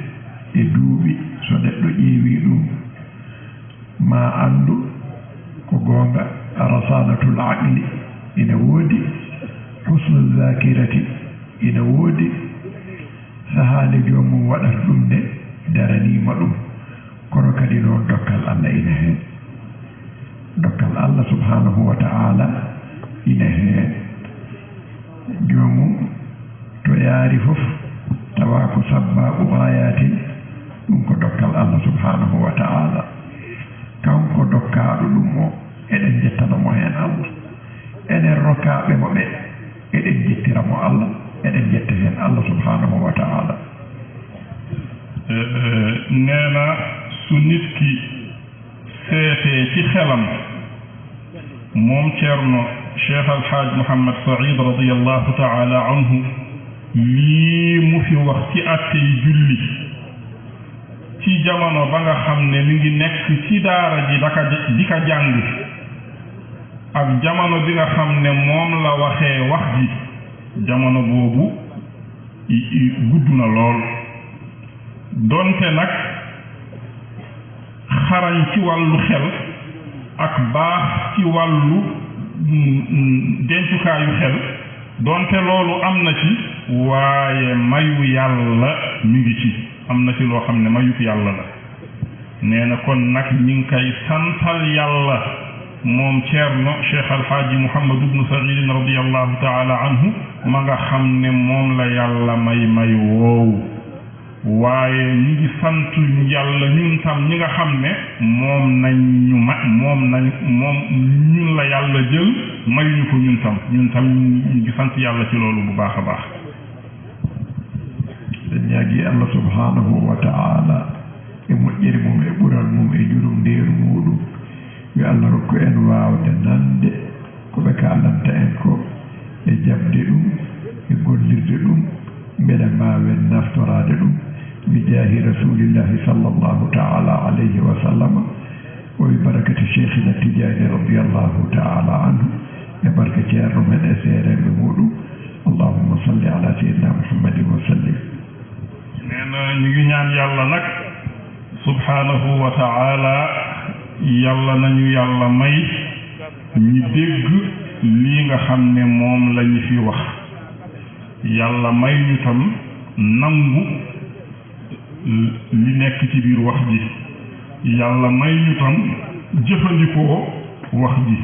e duuɓi, so neɗɗo ƴeewi ɗum, ma anndu ko goonga. Rasanatul aqli ina woodi, husnul zakirati ina woodi. Sahaa nde joomum waɗata ɗum nde, daraniima ɗum. Kono kadi noon, dokkal Allah ina heen. Dokkal Allah subhanahu wa ta'ala ina heen. Joomum to yaari fof, tawa ko sabbaabu gaayatin, ɗum ko dokkal Allah subhanahu wa ta'ala. Kanko dokkaaɗo ɗum o, eɗen njettana mo heen Allah. Enen rokaaɓe mo ɓe, eɗen njettira mo Allah, eɗen njetta heen Allah subhanahu wa ta'ala. Eh, eh, nee na su nit ki seetee ci xelam, moom Ceerno Cheikh Al Hadj Mouhamed Saïd radiyallahu ta'ala anhu, lii mu fi wax ci àttey julli, ci jamono ba nga xam ne mi ngi nekk ci daara ji daka, di ka jàng, ak jamono bi nga xam ne moom la waxee wax ji, jamono boobu i, i, gudd na lool. Donte nag xarañ ci wàllu xel ak baax ci wàllu, mm, mm, dencukaayu xel, donte loolu am na ci, waaye mayu Yàlla mi ngi ci. Am na ci loo xam ne mayuk Yàlla la. Nee na kon nag ñi ngi koy santal Yàlla, moom Ceerno Cheikh Alhaaji Mouhamadou Ibn Saïd radiyallahu taala anhu, ma nga xam ne moom la Yàlla may may woowu. Waaye ñu ngi sant Yàlla ñun tam ñi nga xam ne moom nañ ñu ma, moom nañ, moom ñun la Yàlla jël, mayuñu ko ñun tam. Ñun tam ñu ngi sant Yàlla ci loolu bu baax a baax. Ɓe ñaagi Allah subhanahu wa ta'ala e moƴƴere mum, e ɓural mum, e jurumndeeru muɗum. Yo Allah rokku en waawde nande ko ɓe kaalanta en ko, e jaɓde ɗum, e gollirde ɗum, mbele mbaawen naftoraade ɗum, bi jaahi Rasulillahi sallallahu ta'ala alayhi wa sallam, wa bi barakati Cheikhina Tidiane radiyallahu ta'ala anhu, e barke Ceerno men e seerenɓe muɗum. Allahumma salli ala Sayyidina Muhammadin wa sallim. Nee na ñu ngi ñaan Yàlla nag subhanahu wa ta'ala, Yàlla nañu Yàlla may ñu dégg lii nga xam ne moom la ñu fi wax. Yàlla may ñu tam nangu li nekk ci biir wax ji. Yàlla may ñu tam jëfandikoo wax ji.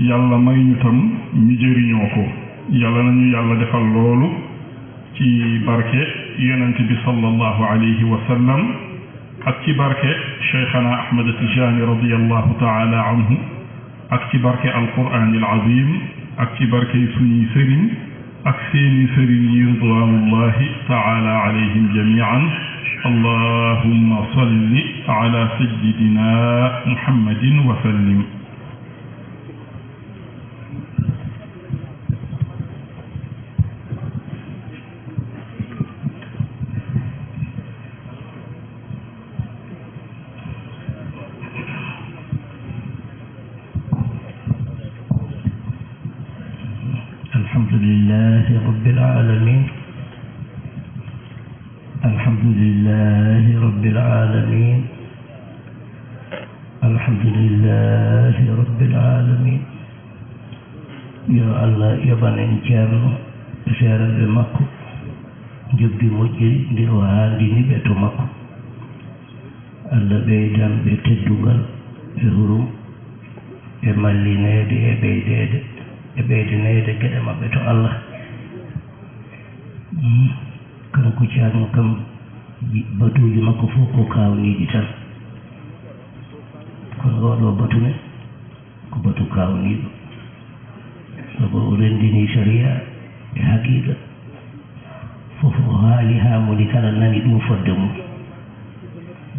Yàlla may ñu tam ñu jëriñoo ko. Yàlla nañu Yàlla defal loolu ci barke Yonent bi sallallahu alayhi wa sallam, ak ci barke Cheikhana Ahmad Tijani radiyallahu ta'ala anhu, ak ci barke Alquran al Azim, ak ci barke suñuy sëriñ ak seeni sëriñ yi, ridwanullahi ta'ala alayhim jami'an. Allahumma salli ala sayyidina Muhammadin wa sallim. الحمد لله رب العالمين. الحمد لله رب العالمين. الحمد لله رب العالمين. Yo Allah yoɓan en Ceerno e seerenɓe makko, njoɓdi moƴƴiri ndi o haandini ɓe to makko. Allah ɓeydan ɓe teddungal e hurum e mallineede e ɓeydeede e ɓeydaneede geɗe maɓɓe to Allah. Mm. Kanko Ceerno kam, batuuji makko fof ko kaawniiɗi tan. Kono oo ɗoo batu ne, ko batu kaawniiɗo. Sabu o renndini sariya e haqiiqa. Fof o haali haa moni kala nani ɗum fodde mum.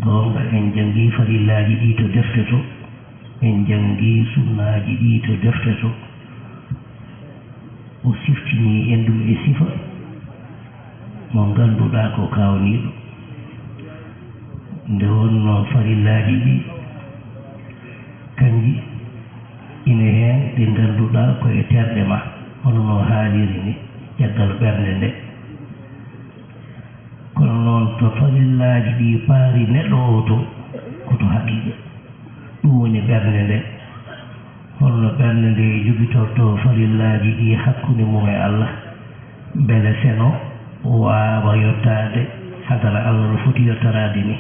Goonga, en janngii farillaaji ɗii to defte to, en janngii sunnaaji ɗii to defte to. O siftinii en ɗum e sifa mo ngannduɗaa ko kaawniiɗo. Nde wonnoo farillaaji ɗii, kanji ine heen ɗi ngannduɗaa ko e terɗe ma, hono no haaliri ni, caggal ɓernde nde. Kono noon, to farillaaji ɗii paari neɗɗo oo to, ko to haqiiqa. Ɗum woni ɓernde nde. Holno ɓernde nde jogitortoo farillaaji ɗii hakkunde mum e Allah, mbele seno waawa yottaade hadara Allah no foti yottoraade ni?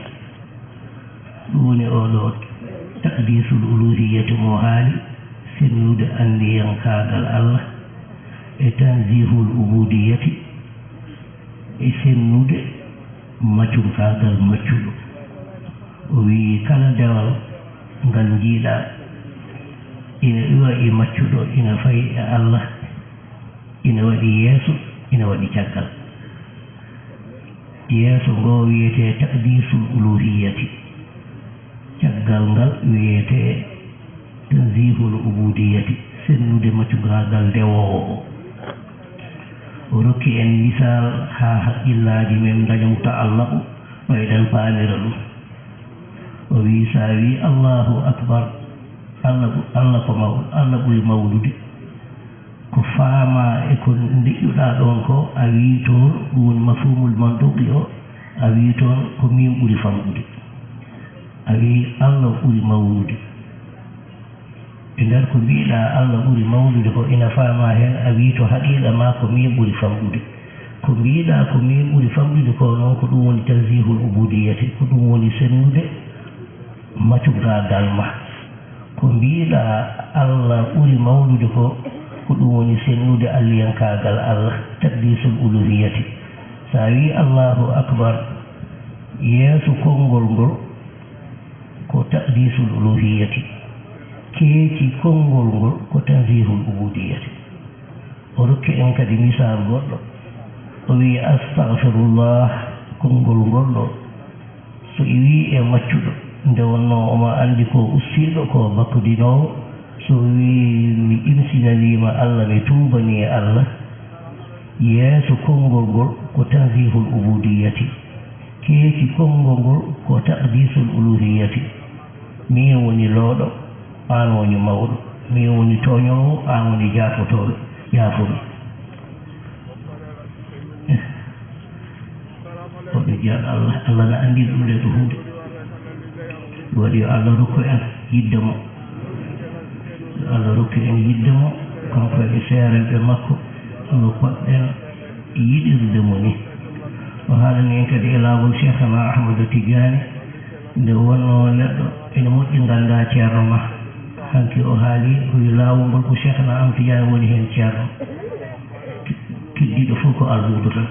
Ɗum woni oo ɗoo taqdiisul uluuhiyyati mo haali, sennude anndiyankaagal Allah, e tanziihul ubuudiyyati, e sennude maccunkaagal maccuɗo. O wiyi, kala dewal ngal njiiɗaa ina iwa e maccuɗo, ina fayi e Allah, ina waɗi yeeso, ina waɗi caggal. Yeeso ngo wiyetee taqdiisul uluuhiyyati, caggal ngal wiyetee tanziihul ubuudiyyati, sennude maccungaagal dewoowo o. O rokki en misaal haa haqqillaaji men ndaña muta'allaqu, ɓayden paamira ɗum. O wiyi, so a wiyi, Allaahu akbar, Allah ɓu-, Allah ko maw-, Allah ɓuri mawnude. Ko faamaa e ko ndeƴƴuɗaa ɗoon ko, a wiyi toon, ɗum woni mafhumul mantuqi o, A wii toon ko miin ɓuri famɗude. A wii Allah ɓuri mawnude. E nder ko mbiiɗaa Allah ɓuri mawnude ko ina faamaa heen, a wii to haqiiqa maa ko miin ɓuri famɗude. Ko mbiiɗaa ko miin ɓuri famɗude ko noon ko ɗum woni tanzihul ubudiyati, ko ɗum woni sennude macugaagal ma. Ko mbiiɗaa Allah ɓuri mawnude ko, ko ɗum woni sennude alliyankaagal Allah, taqdisul uluhiyati. So a wii Allahu akbar, yeeso konngol ngol ko taqdisul uluhiyati, keeci konngol ngol ko tanzihul ubudiyati. O rokki en kadi misaal goɗɗo. O wiyi, "Astagfirullah, konngol ngol ɗo, so iwi e maccuɗo, nde wonnoo omo anndi ko ustiiɗo, ko bakkodinoowo, so wiyi, 'Mi imsinaniima Allah, mi tuubanii Allah,' yeeso konngol ngol ko tanzihul ubudiyati, keeci konngol ngol ko taqdisul uluhiyati. Miin woni looɗo, aan woni mawɗo. Miin woni tooñoowo, aan woni jaafotooɗo. Yaafo mi." Eh. Oɗo jeyaa Allah, Allah na anndi ɗum nde ko huunde. Waɗi yo Allah rokku en yidde mo. Yo Allah rokku en yidde mo, kanko e seerenɓe makko, no poɗɗen yiɗirde mo ni. O haalani en kadi e laawol Cheikhana Ahmadu Tijaani, nde wonnoo neɗɗo ene moƴƴi nganndaa ceerno ma. Hanki o haali, o wi laawol ngol ko Cheikhana Ahmadu Tijaani woni heen ceerno. Keddiiɗo fof ko almuudo tan.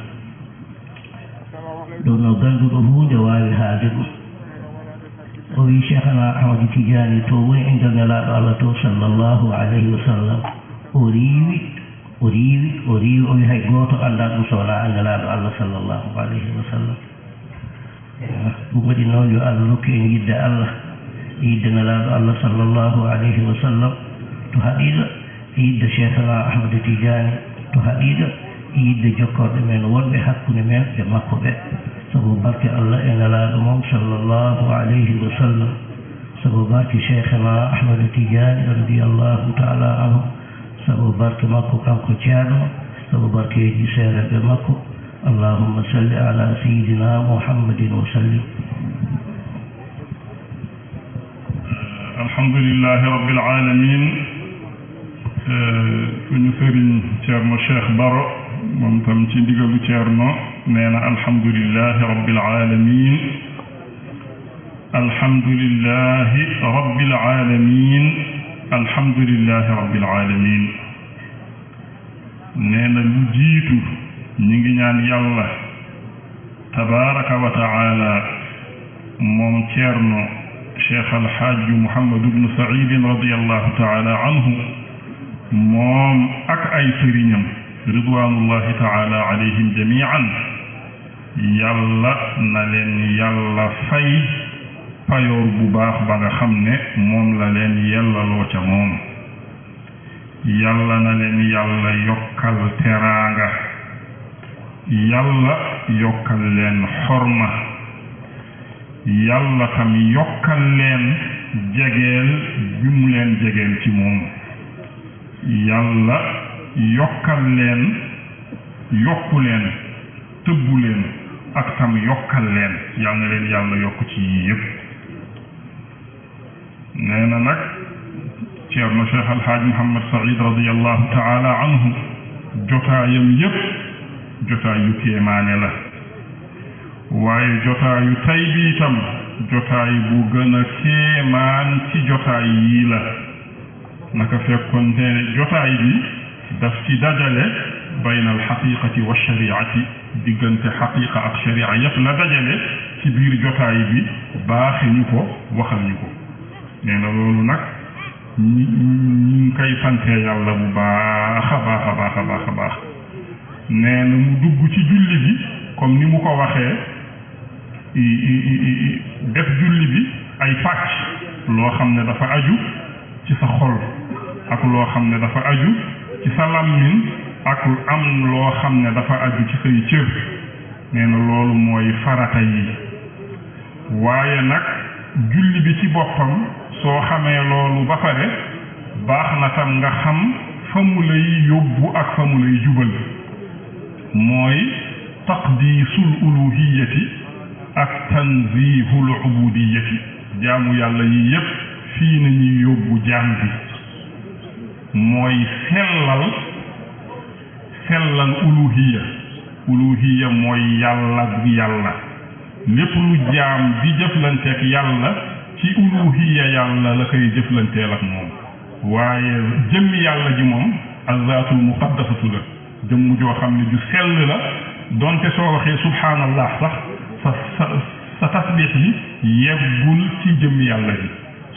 Ɗum no gannduɗo huunde waawi haalde ɗum. O wi Cheikhana Ahmadu Tijaani to woni e nder Nelaaɗo Allah to, sallallahu alayhi wa sallam. O riiwi, o riiwi, o riiwi, o wi hay gooto anndaa ɗum so wonaa Nelaaɗo Allah, sallallahu alayhi wa sallam. Ɗum waɗi noon yo Allah rokku en yidde Allah, yidde Nelaaɗo Allah, sallallahu alayhi wa sallam, to haqiiqa, yidde Cheikhana Ahmadu Tijaani, to haqiiqa, yidde jokkorɗe men wonɓe hakkunde men e makko ɓe. Sabu barke Allah e Nelaaɗo mum, sallallahu alayhi wa sallam. Sabu barke Cheikhana Ahmadu Tijaani, radiyallahu taala anhu. Sabu barke makko kanko ceerno, sabu barkeeji seerenɓe makko. Allahumma salli ala sayyidina Muhammadin wa sallim. Alhamdulillahi rabbil alamin. Eh, suñu sëriñ Ceerno Cheikh Baro, moom tam ci ndigalu Ceerno, nee na alhamdulillahi rabbil alamin. Alhamdulillahi rabbil alamin. Alhamdulillahi rabbil alamin. Nee na lu jiitu, ñi ngi ñaan Yàlla tabaaraka wa taala, moom Ceerno Cheikh Al Hadj Mouhamadou Ibn Saïd radiyallahu taala anhu, moom ak ay sëriñam, ridwanullahi taala alayhim jamian, Yàlla na leen Yàlla fay payoor bu baax ba nga xam ne moom la leen yellaloo ca moom. Yàlla na leen Yàlla yokkal teraanga. Yàlla yokkal leen xorma. Yàlla tam yokkal leen jegeel bi mu leen jegeel ci moom. Yàlla yokkal leen, yokku leen, tëbbu leen, ak tam yokkal leen. Yàlla na leen Yàlla yokk ci yii yépp. Nee na nag, Ceerno Cheikh Al Hadj Mouhamed Saïd radiyallahu taala anhu, jotaayam yépp jotaay yu kéemaane la. Waaye jotaayu tay bi itam, jotaay bu gën a kéemaan ci jotaay yii la. Naka fekkoon ne jotaay bi daf ci dajale baynal xaqiqati wa shariati, diggante xaqiqa ak sharia yépp la dajale ci biir jotaay bi, baaxe ñu ko, waxal ñu ko. Nee na loolu nag, ñi, ñi ngi koy sante Yàlla bu baax a baax a baax a baax a baax. Nee na mu dugg ci julli gi, comme ni mu ko waxee, i, i, i, i, i, def julli bi ay pàcc, loo xam ne dafa aju ci sa xol, ak loo xam ne dafa aju ci sa làmmiñ, ak am loo xam ne dafa aju ci say cër. Nee na loolu mooy farata yi. Waaye nag, julli bi ci boppam, soo xamee loolu ba pare, baax na tam nga xam fa mu lay yóbbu ak fa mu lay jubal. Mooy taqdiisul uluhiyati Ak tanzihul ubudiyati. Jaamu Yàlla yi yépp fii nañuy yóbbu jaam bi mooy sellal, sellal uluhiya. Uluhiya mooy Yàlla gu Yàlla. Lépp lu jaam di jëflanteek Yàlla, ci uluhiya Yàlla la koy jëflanteel ak moom. Waaye jëmmi Yàlla ji moom, azzaatul muqaddasatu la. Jëmm joo xam ne ju sell la, donte soo waxee subhaanallah sax, sa, sa, sa tasbix yi yeggul ci jëmmi Yàlla ji.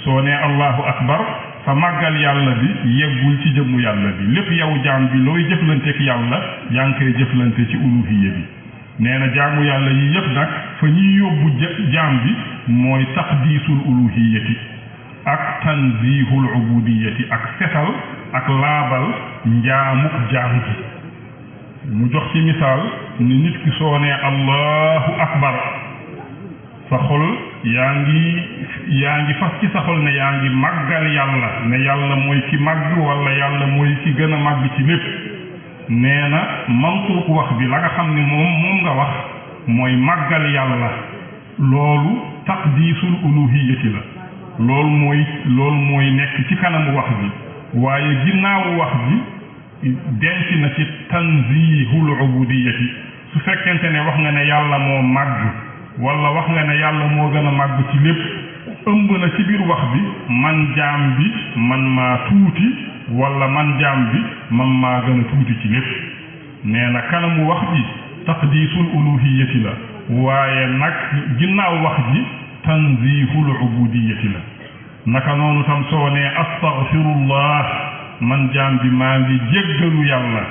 Soo nee Allahu akbar, sa màggal Yàlla bi yeggul ci jëmmu Yàlla bi. Lépp yow jaam bi, looy jëflanteek Yàlla, yaa ngi koy jëflante ci uluhiya bi. Nee na jaamu Yàlla yi yépp nag, fa ñuy yóbbu ja-, jaam bi mooy taqdiisul uluhiyati ak tanzihul ubudiyati, ak setal ak laabal njaamuk jaam bi. Mu jox ci misaal ni nit ki soo nee Allahu akbar, sa xol, yaa ngi, yaa ngi fas ci sa xol ne yaa ngi màggal Yàlla, ne Yàlla mooy ki màgg, wala Yàlla mooy ki gën a màgg ci lépp. Nee na mantuuq wax bi, la nga xam ne moom, moom nga wax, mooy màggal Yàlla. Loolu taqdiisul uluhiyati la. Loolu mooy, loolu mooy nekk ci kanamu wax bi. Waaye ginnaawu wax bi, denc na ci tanzihul ubudiyati. Su fekkente ne wax nga ne Yàlla moo màgg, wala wax nga ne Yàlla moo gën a màgg ci lépp, ëmb na ci biir wax bi, man jaam bi, man maa tuuti, wala man jaam bi, man maa gën a tuuti ci lépp. Nee na kanamu wax ji taqdiisul uluhiyati la, waaye nag ginnaaw wax ji tanzihul ubudiyati la. Naka noonu tam soo nee astaghfirullah, man jaam bi maa ngi jéggalu Yàlla,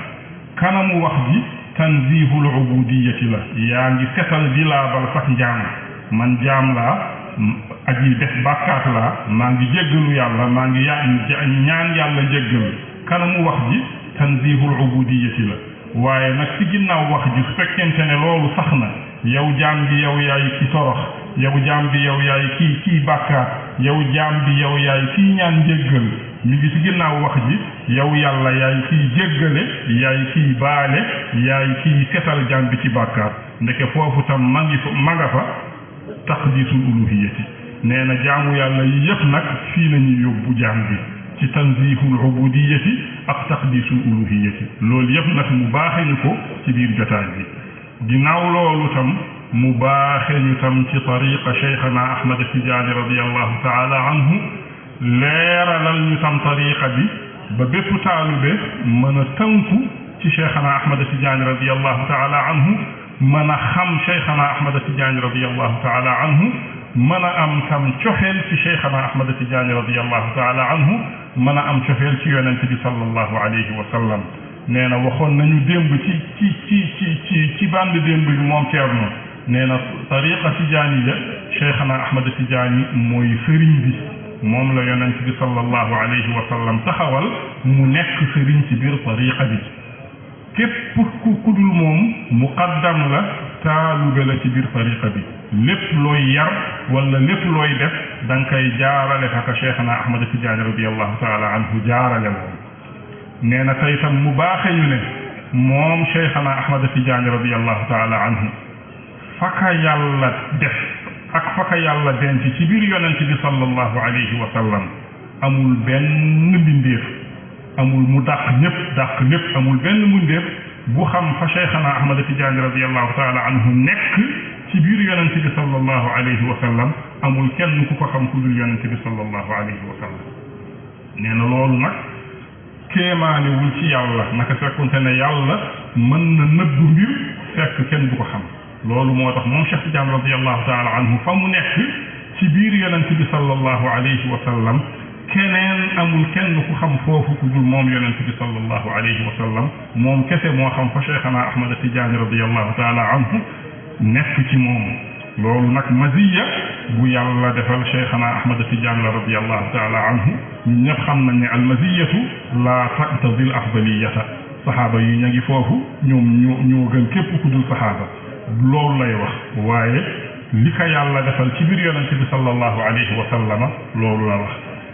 kanamu wax ji tanzihul ubudiyati la, yaa ngi setal di laabal sax njaam. Man jaam laa, m-, aji def bàkkaat laa, maa ngi jéggalu Yàlla, maa ngi ya-, ja-, ñaan Yàlla jéggal. Kanamu wax ji tanzihul ubudiyati la. Waaye nag ci ginnaaw wax ji, su fekkente ne loolu sax na, yow jaam bi, yow yaay ki torox, yow jaam bi, yow yaay ki, kiy bàkkaat, yow jaam bi, yow yaay kiy ñaan njéggal, mi ngi ci ginnaaw wax ji, yow Yàlla yaay kiy jéggale, yaay kiy baale, yaay kiy setal jaam bi ci bàkkaat. Ndeke foofu tam ma ngi fa, ma nga fa taqdiisul uluhiyati. Nee na jaamu Yàlla yi yépp nag fii la ñuy yóbbu jaam bi, ci tanzihul ubudiyati ak taqdiisul uluhiyati. Loolu yépp nag mu baaxe ñu ko ci biir jotaay bi. Ginnaaw loolu tam mu baaxe ñu tam ci tariqa Cheikhana Ahmad Tijaani radiyallahu taala anhu, leeralal ñu tam tariqa bi ba bépp taalube mën a tënku ci Cheikhana Ahmad Tijaani radiyallahu taala anhu, mën a xam Cheikhana Ahmad Tijaani radiyallahu taala anhu, mën a am tam cofeel ci Cheikhana Ahmad Tijaani radiyallahu taala anhu, mën a am cofeel ci Yonent bi sallallahu alayhi wa sallam. Nee na waxoon nañu démb ci, ci, ci, ci, ci, ci bande démb bi moom Ceerno, nee na tariqa Tijaaniya, Cheikhana Ahmad Tijaani mooy sëriñ bi, moom la Yonent bi sallallahu alayhi wa sallam taxawal mu nekk sëriñ ci biir tariqa bi. Képp ku, ku dul moom, muqaddam la, taalube la ci biir tariqa bi. Lépp looy yar wala lépp looy def, da nga koy jaarale fa ka Cheikhana Ahmad Tijaani radiyallahu taala anhu jaarale woon. Nee na tey tam mu baaxe ñu ne moom Cheikhana Ahmad Tijaani radiyallahu taala anhu, fa ka Yàlla def ak fa ka Yàlla denc ci biir Yonent bi sallallahu alayhi wa sallam, amul benn mbindeef, amul mu dàq ñépp, dàq lépp, amul benn mbindeef bu xam fa Cheikhana Ahmad Tijaani radiyallahu taala anhu nekk ci biir Yonent bi sallallahu alayhi wa sallam. Amul kenn ku ko xam ku dul Yonent bi sallallahu alayhi wa sallam. Nee na loolu nag kéemaanewul ci Yàlla, naka fekkonte ne Yàlla mën na nëbb mbir fekk kenn du ko xam. Loolu moo tax moom Cheikh Tidiane radiyallahu taala anhu fa mu nekk ci biir Yonent bi sallallahu alayhi wa sallam, keneen amul kenn ku xam foofu ku dul moom Yonent bi sallallahu alayhi wa sallam. Moom kese moo xam fa Cheikhana Ahmad Tidiane radiyallahu taala anhu nekk ci moom. Loolu nag maziya bu Yàlla defal Cheikhana Ahmad Tidiane la radiyallahu taala anhu. Ñun ñëpp xam nañ ne al maziyatu la taqtadi al afdaliyata. Saxaaba yi ña ngi foofu, ñoom ñoo, ñoo gën képp ku dul saxaaba. Loolu lay wax, waaye li ko Yàlla defal ci biir Yonent bi sallallahu alayhi wa sallama, loolu la wax.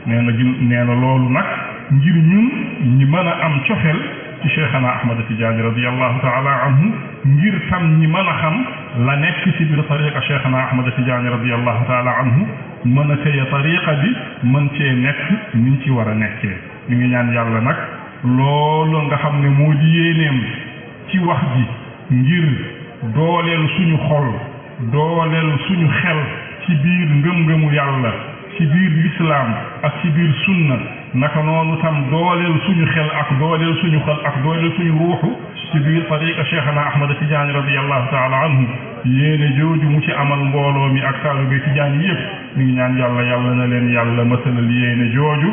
Nee na gin-, nee na loolu nag ngir ñun ñi mën a am cofeel ci Cheikhana Ahmad Tidiane radiyallahu taala anhu, ngir tam ñi mën a xam la nekk ci biir tariqa Cheikhana Ahmad Tidiane radiyallahu taala anhu, mën a téye tariqa bi, mën cee nekk niñ ci war a nekkee. Ñu ngi ñaan Yàlla nag loolu nga xam ne moo di yéeneem ci wax ji, ngir dooleel suñu xol, dooleel suñu xel ci biir ngëm-ngëmu Yàlla, ci biir lislaam ak ci biir sunna, naka noonu tam dooleel suñu xel ak dooleel suñu xol ak dooleel suñu ruuxu ci biir tariqa Cheikhana Ahmad Tidiane radiyallahu taala anhu. Yéene jooju mu ci amal mbooloo mi ak taalibe Tidiane yépp, ñu ngi ñaan Yàlla, Yàlla na leen Yàlla mësalal yéene jooju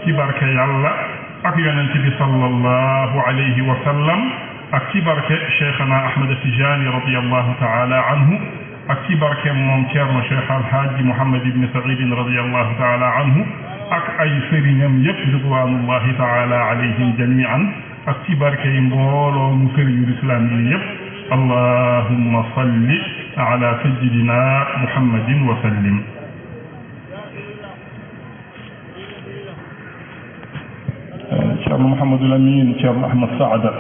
ci barke Yàlla ak Yonent bi sallallahu alayhi wa sallam, ak ci barke Cheikhana Ahmad Tidiane radiyallahu taala anhu, ak ci barke moom Ceerno Cheikh Al Hadji Mouhamed Ibn Saïd radiyallahu taala anhu, ak ay sëriñam yépp ridwanullahi taala alayhim jamian, ak ci barke yi mbooloo mu sëriñu lislaam yi yépp. Allahumma salli ala sayyidina Muhammadin wa sallim. Ceerno Mouhamadul Amin, Ceerno Ahmad Saada.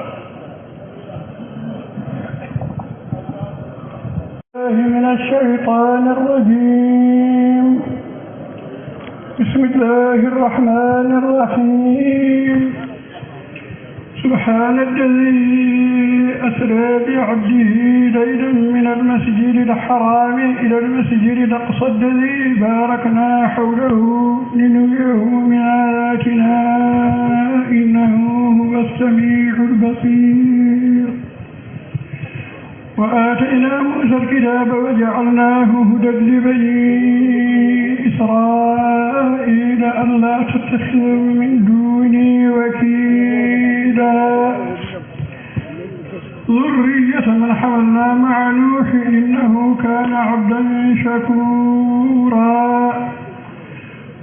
الله من الشيطان الرجيم. بسم الله الرحمن الرحيم. سبحان الذي أسرى بعبده ليلا من المسجد الحرام إلى المسجد الأقصى الذي باركنا حوله لنريه من آياتنا إنه هو السميع البصير. وآتينا موسى الكتاب وجعلناه هدى لبني إسرائيل ألا تتخذوا من دوني وكيلا. ذرية من حملنا مع نوح إنه كان عبدا شكورا.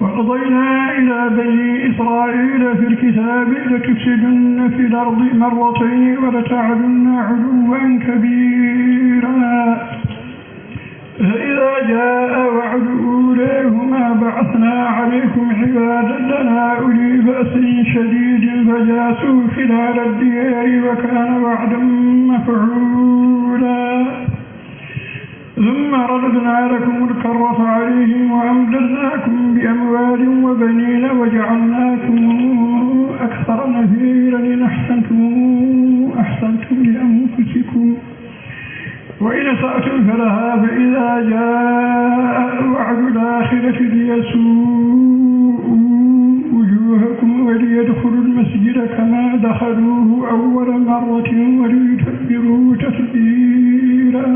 وقضينا إلى بني إسرائيل في الكتاب لتفسدن في الأرض مرتين ولتعلن علوا كبيرا. فإذا جاء وعد أولاهما بعثنا عليكم عبادا لنا أولي بأس شديد فجاسوا خلال الديار وكان وعدا مفعولا. ثم رددنا لكم الكرة عليهم وأمددناكم بأموال وبنين وجعلناكم أكثر نفيرا إن أحسنتم أحسنتم لأنفسكم وإن أسأتم فلها فإذا جاء وعد الآخرة ليسوءوا وجوهكم وليدخلوا المسجد كما دخلوه أول مرة وليتبروا تتبيرا.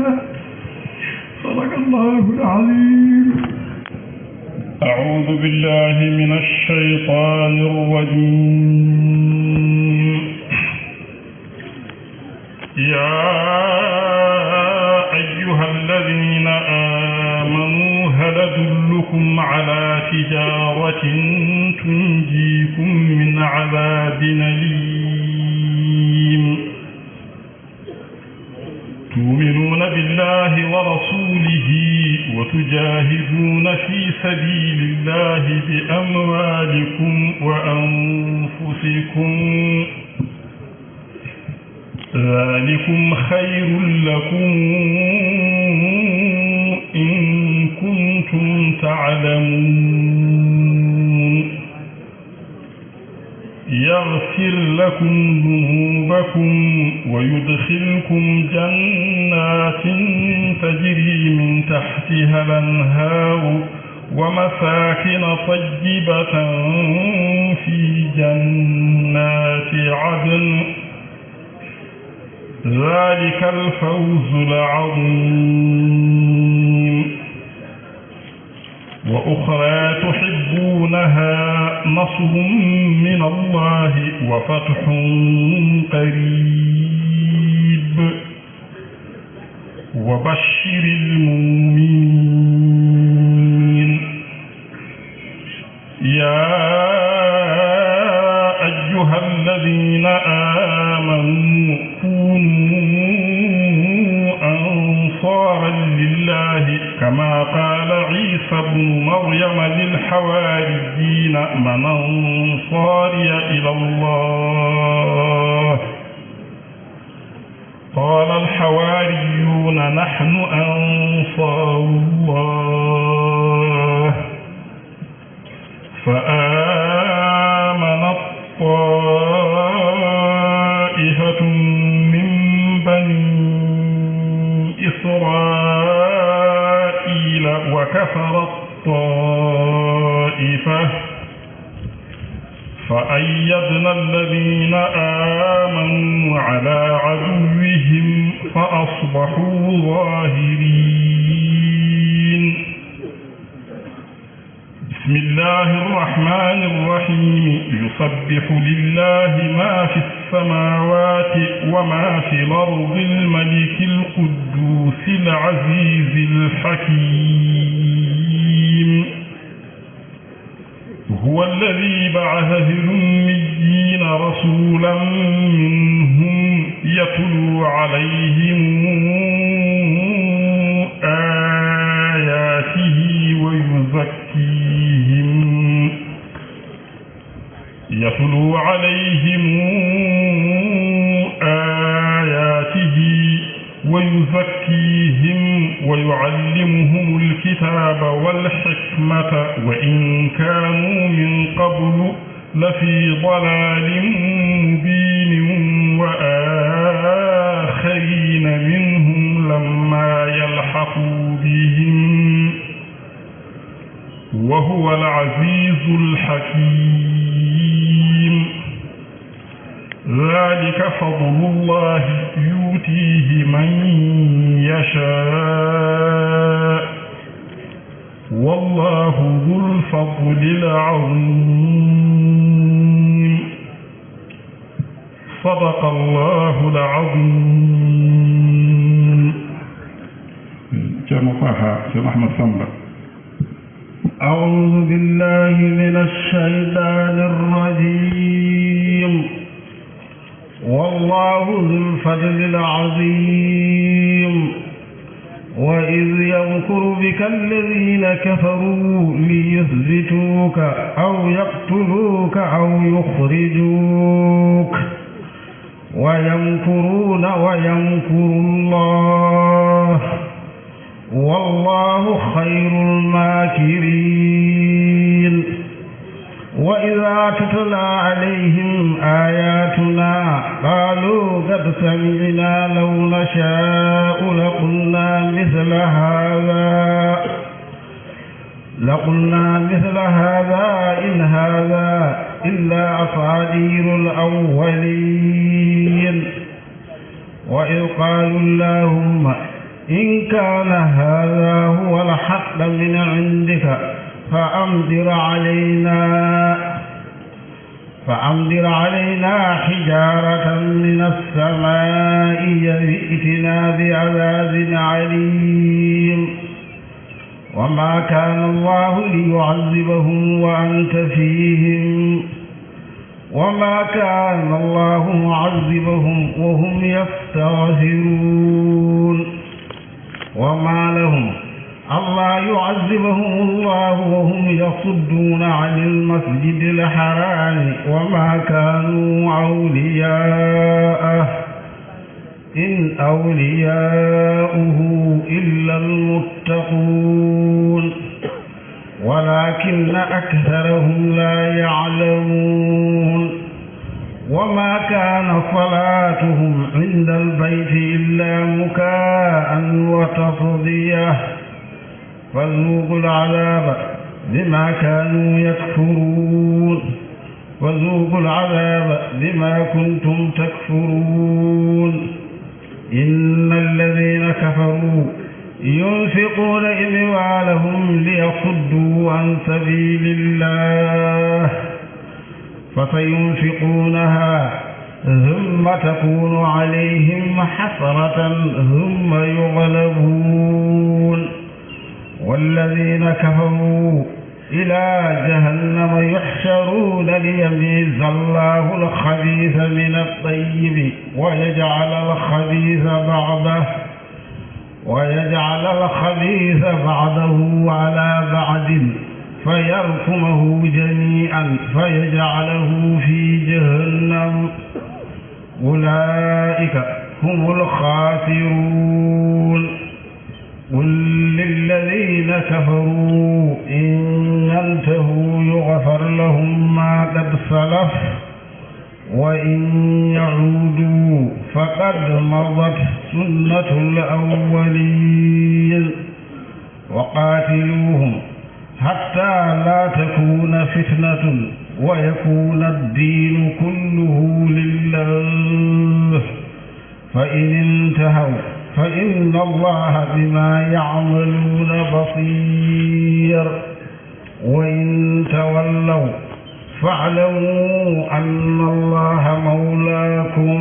صدق الله العظيم. أعوذ بالله من الشيطان الرجيم. يا أيها الذين آمنوا هل أدلكم على تجارة تنجيكم من عذاب أليم. تؤمنون بالله ورسوله وتجاهدون في سبيل الله بأموالكم وأنفسكم، ذلكم خير لكم إن كنتم تعلمون. يغفر لكم ذنوبكم ويدخلكم جنات تجري من تحتها الأنهار ومساكن طيبة في جنات عدن، ذلك الفوز العظيم. وأخرى تحبونها نصر من الله وفتح قريب وبشر المؤمنين. يا أيها الذين آمنوا كونوا أنصارا لله كما قال عيسى ابن مريم للحواريين من أنصاري إلى الله؟ قال الحواريون نحن أنصار الله، فآمنت طائفة من بني إسرائيل وكفرت طائفة، فأيدنا الذين آمنوا على عدوهم فأصبحوا ظاهرين. بسم الله الرحمن الرحيم. يسبح لله ما في السماوات وما في الأرض الملك القدوس العزيز الحكيم. هو الذي بعث في الأميين رسولا منهم يتلو عليهم آياته ويزكيهم، يتلو عليهم آياته ويزكيهم ويعلمهم الكتاب والحكمة وإن كانوا من قبل لفي ضلال مبين، وآخرين منهم لما يلحقوا بهم، وهو العزيز الحكيم. ذلك فضل الله يؤتيه من يشاء، والله ذو الفضل العظيم. صدق الله العظيم. Ceerno Taha, Ceerno Ahmad Samba. أعوذ بالله من الشيطان الرجيم. والله ذو الفضل العظيم. وإذ يمكر بك الذين كفروا ليثبتوك أو يقتلوك أو يخرجوك ويمكرون ويمكر الله والله خير الماكرين. وإذا تتلى عليهم آياتنا قالوا قد سمعنا لو نشاء لقلنا مثل هذا لقلنا مثل هذا إن هذا إلا أساطير الأولين. وإذ قالوا اللهم إن كان هذا هو الحق من عندك فأمطر علينا فأمطر علينا حجارة من السماء أو ائتنا بعذاب أليم. وما كان الله ليعذبهم وأنت فيهم وما كان الله معذبهم وهم يستغفرون. وما لهم ألا يعذبهم الله وهم يصدون عن المسجد الحرام وما كانوا أولياءه إن أولياؤه إلا المتقون ولكن أكثرهم لا يعلمون. وما كان صلاتهم عند البيت إلا مكاء وتصدية فذوقوا العذاب بما كانوا يكفرون. فذوقوا العذاب بما كنتم تكفرون. إن الذين كفروا ينفقون أموالهم ليصدوا عن سبيل الله فسينفقونها ثم تكون عليهم حسرة ثم يغلبون والذين كفروا إلى جهنم يحشرون ليميز الله الخبيث من الطيب ويجعل الخبيث بعضه ويجعل الخبيث بعضه على بعض فيركمه جميعا فيجعله في جهنم. أولئك هم الخاسرون. قل للذين كفروا إن ينتهوا يغفر لهم ما قد سلف وإن يعودوا فقد مضت سنة الأولين. وقاتلوهم حتى لا تكون فتنة ويكون الدين كله لله، فإن انتهوا فإن الله بما يعملون بصير. وإن تولوا فاعلموا أن الله مولاكم،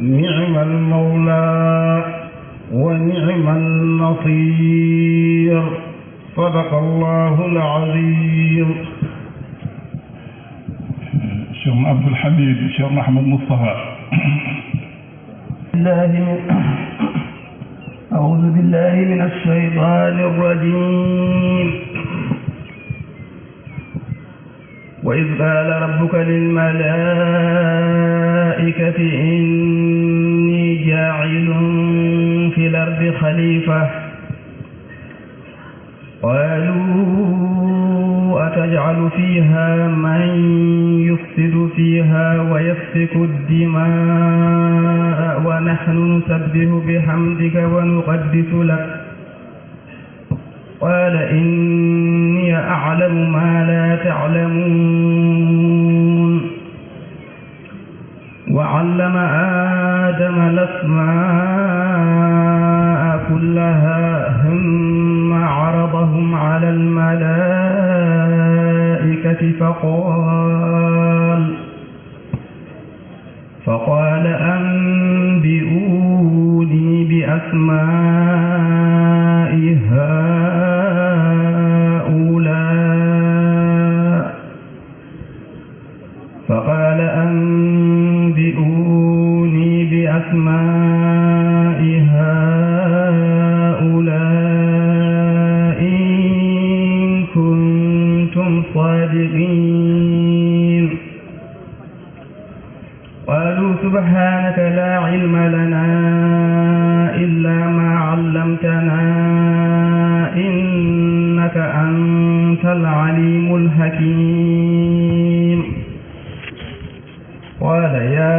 نعم المولى ونعم النصير. صدق الله العظيم. Ceerno Abdoul Hamid, Ceerno Ahmad Moustapha. بالله من، أعوذ بالله من الشيطان الرجيم. وإذ قال ربك للملائكة إني جاعل في الأرض خليفة. قالوا أتجعل فيها من يفسد فيها ويسفك الدماء ونحن نسبح بحمدك ونقدس لك. قال إني أعلم ما لا تعلمون. وعلم آدم الأسماء كلها ثم عرضهم على الملائكة فقال، فقال أنبئوني بأسماء هؤلاء. فقال أنبئوني بأسماء هؤلاء إن كنتم صادقين. قالوا سبحانك لا علم لنا إلا ما علمتنا إنك أنت العليم الحكيم. قال يا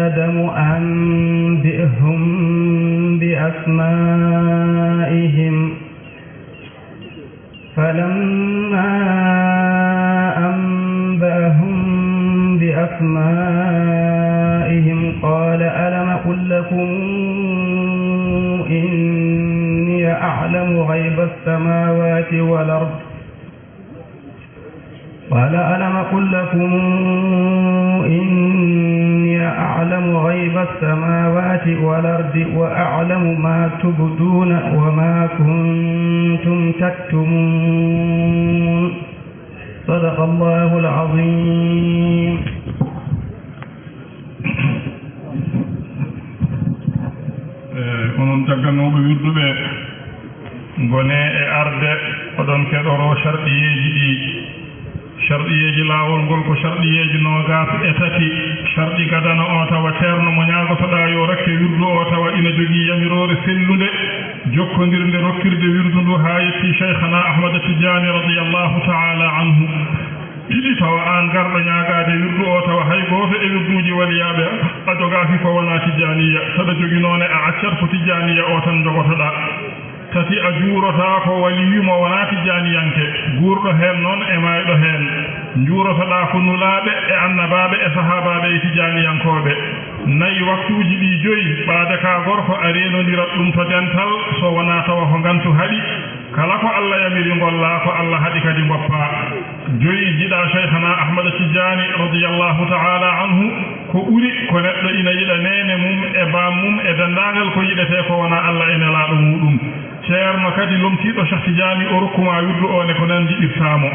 آدم أنبئهم بأسمائهم. فلما أنبأهم بأسمائهم قال ألم أقل لكم إني أعلم غيب السماوات والأرض. قال ألم أقل لكم إني أعلم غيب السماوات والأرض وأعلم ما تبدون وما كنتم تكتمون. صدق الله العظيم. Eh, onon jagganooɓe wirduɓe, ngone e arde, oɗon keɗoro sharɗiyeeji ɗi. Sharɗiyeeji laawol ngol ko sharɗiyeeji noogaas e tati. Sharɗi gadano o tawa ceerno mo ñaagotoɗaa yo rakke wirdu o tawa ina jogii yamiroore sellunde, jokkondirnde rokkirde wirdu ndu haa yetti Cheikhana Ahmada Tidiane radiyallahu ta'ala anhu. Ɗiɗi, tawa aan garɗo ñaagaade wirdu o, tawa hay gooto e wirduuji waliyaaɓe a jogaaki ko wonaa tijjaaniya, saɗa joginoo ne a accat ko tijjaaniya o tan njogotoɗaa. Tati, a juurotaako waliyu mo wonaa tijjaaniyanke, guurɗo heen noon e maayɗo heen. Njuurotoɗaa ko nulaaɓe e annabaaɓe e sahaabaaɓe e tijjaaniyankooɓe. Nayi, waktuuji ɗi joyi, ɓaade ka gorko a reenondirat ɗum to dental, so wonaa tawa ko ngantu haɗi. Kala ko Allah yamiri ngollaa, ko Allah haɗi kadi ngoppaa. Joyi, jiɗaa Cheikhana Ahmada Tijjaani radiyallahu ta'ala anhu ko ɓuri ko neɗɗo ina yiɗa neene mum e baam mum e denndaangal ko yiɗetee ko wonaa Allah e nelaaɗo muuɗum. Ceerno kadi lomtiiɗo Cheikh Tijjaani o rokku ma wirdu o ne ko nan njiɗirtaa mo.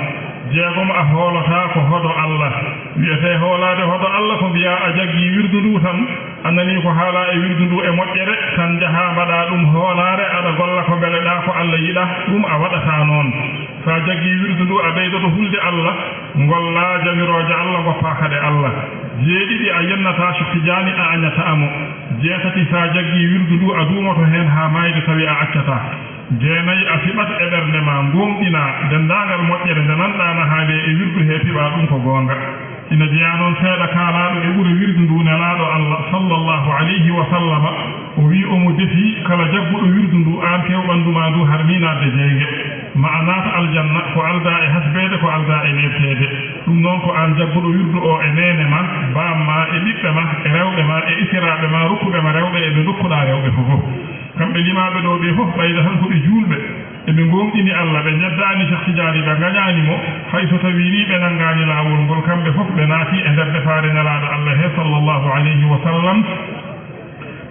Jeegom, a hoolataa ko hodo Allah. Wiyetee hoolaade hodo Allah ko mbiyaa a jaggii wirdu ndu tan, a nanii ko haalaa e wirdu ndu e moƴƴere, tan njahaa mbaɗaa ɗum hoolaare, aɗa golla ko mbeleɗaa ko Allah yiɗaa, ɗum a waɗataa noon. So a jaggii wirdu ndu, a ɓeydoto hulde Allah, ngollaa jamirooje Allah, ngoppaa kaɗe Allah. Jeeɗiɗi, a yennataa Cheikh Tidiane, a añataa mo. Jeetati, so a jaggii wirdu ndu, a duumoto heen haa maayde tawi a accataa. Jeenayi, a fiɓat e ɓernde ma, ngooŋɗinaa denndaangal moƴƴere nde nan-ɗaa na haale e wirdu hee, piɓaa ɗum ko goonga. Ina jeyaa noon seeɗa kaalaaɗo e ɓure wirdu ndu Nelaaɗo Allah, sallallahu alayhi wa sallama, o wiyi omo defi kala jagguɗo wirdu ndu, aan kew ɓanndu ma ndu harmii naatde jeynge. Ma a naat aljanna ko aldaa e hasbeede, ko aldaa e leepteede. Ɗum noon ko aan jagguɗo wirdu o e neene ma, baam ma, e ɓiɓɓe ma, e rewɓe ma, e isiraaɓe ma, rokkuɓe ma rewɓe, e ɓe ndokkuɗaa rewɓe fof. Kamɓe limaaɓe ɗo ɓe fof, ɓayda tan ko ɓe juulɓe, eɓe ngooŋɗini Allah, ɓe njaddaani Cheikh Tidiane, ɓe ngañaani mo, hay so tawii nii ɓe nanngaani laawol ngol, kamɓe fof ɓe naati e nder defaare Nelaaɗo Allah he, sallallahu alayhi wa sallam.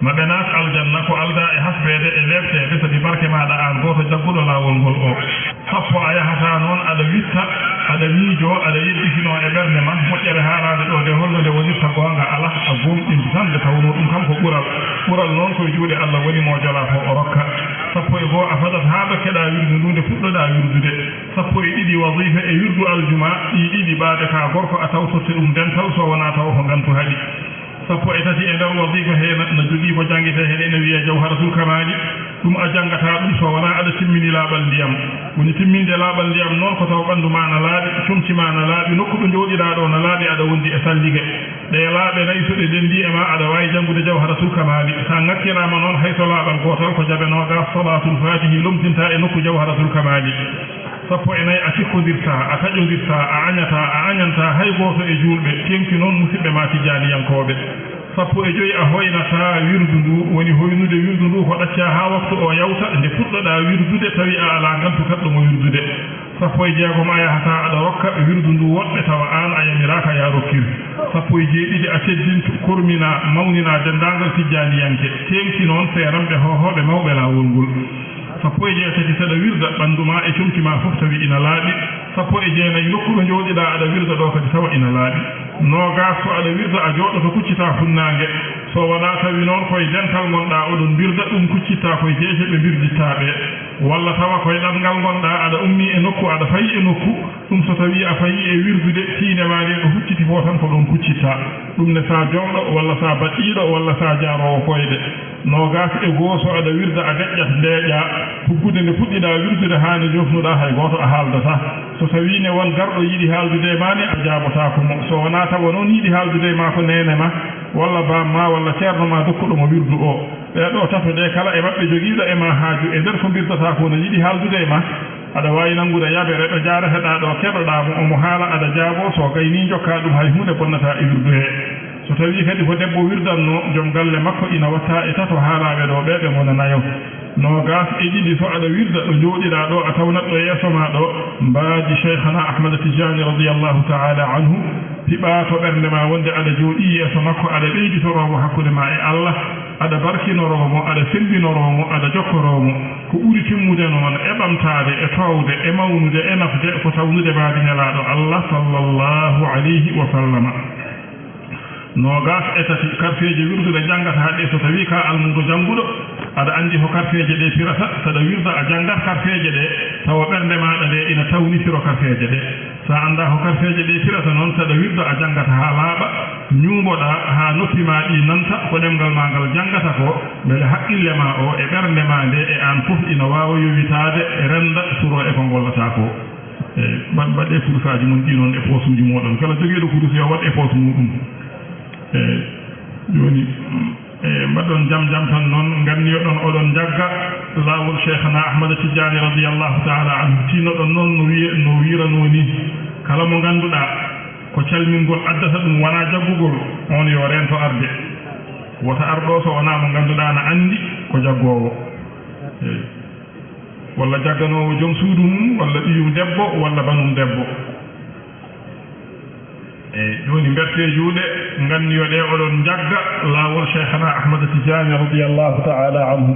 Ma ɓe naat aljanna ko aldaa e hasbeede e leepteede, sabi barke maaɗa aan gooto jagguɗo laawol ngol o. Sappo, a yahataa noon aɗa witta, aɗa miijoo, aɗa yedditinoo e ɓernde ma moƴƴere haalaande ɗo nde, holno nde wonirta goonga? Alaa, a gooŋɗintu tan, nde tawnoo ɗum kam ko ɓural. Ɓural noon ko e juuɗe Allah woni, mo jolaa fof o rokka. Sappo e goo, a fadat haa ɗo keɗaa wirdu ndu, nde puɗɗoɗaa wirdude. Sappo e ɗiɗi, wazifa e wirdu aljuma, ɗii ɗiɗi ɓaade ka gorko a tawtorte ɗum dental, so wonaa tawa ko ngantu haɗi. Sappo e tati, e nder wazifa he na, na jogii ko janngete heen, ene wiyee Jawharatul Kamaali. Ɗum a janngataa ɗum so wonaa aɗa timmini laaɓal ndiyam. Woni timminde laaɓal ndiyam noon ko tawa ɓanndu ma na laaɓi, comci ma na laaɓi, nokku ɗo njooɗiɗaa ɗo na laaɓi, aɗa wondi e sallige. Ɗee laaɓe nayi so ɗe ndenndii e ma, aɗa waawi janngude Jawharatul Kamaali. So a ŋakkiraama noon, hay so laaɓal gootal, ko jaɓe noogaas Salaatul Faatihi lomtinta e nokku Jawharatul Kamaali. Sappo e nayi, a cikkondirtaa, a taƴondirtaa, a añataa, a añantaa hay gooto e juulɓe, teeŋti noon musidɓe ma tijjaaniyankooɓe. Sappo e joyi, a hoynataa wirdu ndu, woni hoynude wirdu ndu ko ɗaccaa haa waktu o yawta, nde puɗɗoɗaa wirdude tawi a alaa ngantu kaɗɗo mo wirdude. Sappo e jeegom, a yahataa aɗa rokka wirdu ndu woɗɓe tawa aan a yamiraaka yaa rokkir. Sappo e jeeɗiɗi, a teddintu, korminaa, mawninaa denndaangal tijjaaniyanke, teeŋti noon seeramɓe hoohooɓe mawɓe laawol ngol. Sappo e jeetati, saɗa wirda, ɓanndu ma e comci ma fof tawi ina laaɓi. Sappo e jeenayi, nokku ɗo njooɗiɗaa aɗa wirda ɗo kadi tawa ina laaɓi. Noogaas, so aɗa wirda a jooɗoto kuccitaa funnaange. So wonaa tawi noon ko e dental ngonɗaa oɗon mbirda, ɗum kuccittaa ko e jeese ɓe mbirditta ɓe. Walla tawa ko e ɗanngal ngonɗaa, aɗa ummii e nokku aɗa fayi e nokku, ɗum so tawii a fayii e wirdude, tiinde ma ndee ɗo hucciti fof tan ko ɗoon kuccittaa. Ɗum ne so a jolɗo walla so a baɗɗiiɗo walla so a jaaroowo koyɗe. Noogaas e goo, so aɗa wirda a gaƴƴat ndeeƴaa, tuggude nde puɗɗiɗaa wirdude haa nde njofnuɗaa, hay gooto a haaldataa. So tawii ne won garɗo yiɗi haaldude e ma ne, a jaabotaako mo. So wonaa tawa noon yiɗi haaldude e ma ko neene ma, walla baam ma, walla ceerno ma dokkuɗo mo wirdu o. Ɓee ɗoo tato ɗee, kala e maɓɓe jogiiɗo e ma haaju e nder ko mbirdataa ko, na yiɗi haaldude e ma. Aɗa waawi nanngude yabere ɗo njaareteɗaa ɗo, keɗoɗaa mo, omo haala, aɗa jaaboo, so gaynii njokkaa ɗum, hay huunde bonnataa e wirdu hee. So tawii kadi ko debbo wirdannoo, joom galle makko ina waɗtaa e tato haalaaɓe ɗo ɓee, ɓe ngona nayo. Noogaas e ɗiɗi, so aɗa wirda ɗo njooɗiɗaa ɗo, a tawnat ɗo yeeso ma ɗo mbaadi Cheikhana Ahmada Tijaani radiyallahu taala anhu, piɓaa to ɓernde ma wonde aɗa jooɗii yeeso makko, aɗa ɓeyditoroo mo hakkunde ma e Allah, aɗa barkinoroo mo, aɗa semmbinoroo mo, aɗa jokkoroo mo. Ko ɓuri timmude noon e ɓamtaade, e toowde, e mawnude, e nafde, ko tawnude mbaadi Nelaaɗo Allah, sallallahu alayhi wa sallama. Noogaas e tati, karfeeje wirdude njanngataa ɗe, so tawii ko a almuudo jannguɗo, aɗa anndi ko karfeeje ɗe pirata, saɗa wirda a janngat karfeeje ɗe, tawa ɓernde maaɗa nde ina tawni firo karfeeje ɗe. So a anndaa ko karfeeje ɗe pirata noon, saɗa wirda a janngata haa laaɓa, ñuumboɗaa haa noppi ma ɗi nanta ko ɗemngal ma ngal janngata ko, mbele haqqille ma o e ɓernde ma nde e aan fof ina waawa yowitaade, rennda, suroo e ko ngollataa ko. Eey, mbaɗ-, mbaɗee kurusaaji mon ɗii noon e poosuuji mooɗon. Kala jogiiɗo kurus yo waɗ e poos muuɗum. Eey, jooni, e, mbaɗon jam jam tan noon, nganniyoɗon oɗon njagga laawol Cheikhana Ahmada Tijaani radiyallahu taala anhu. Tiinoɗon noon no wiye, no wiiranoo ni, kala mo ngannduɗaa ko calmingol addata ɗum wonaa jaggugol, oon yo reento arde. Wota ar ɗo so wonaa mo ngannduɗaa na anndi ko jaggoowo. Eey. Walla jagganoowo joom suudu mum, walla ɓiyum debbo, walla banum debbo. Eey, jooni mbertee juuɗe, nganniyoɗee oɗon njagga laawol Cheikhana Ahmada Tijaani radiyallahu taala anhu.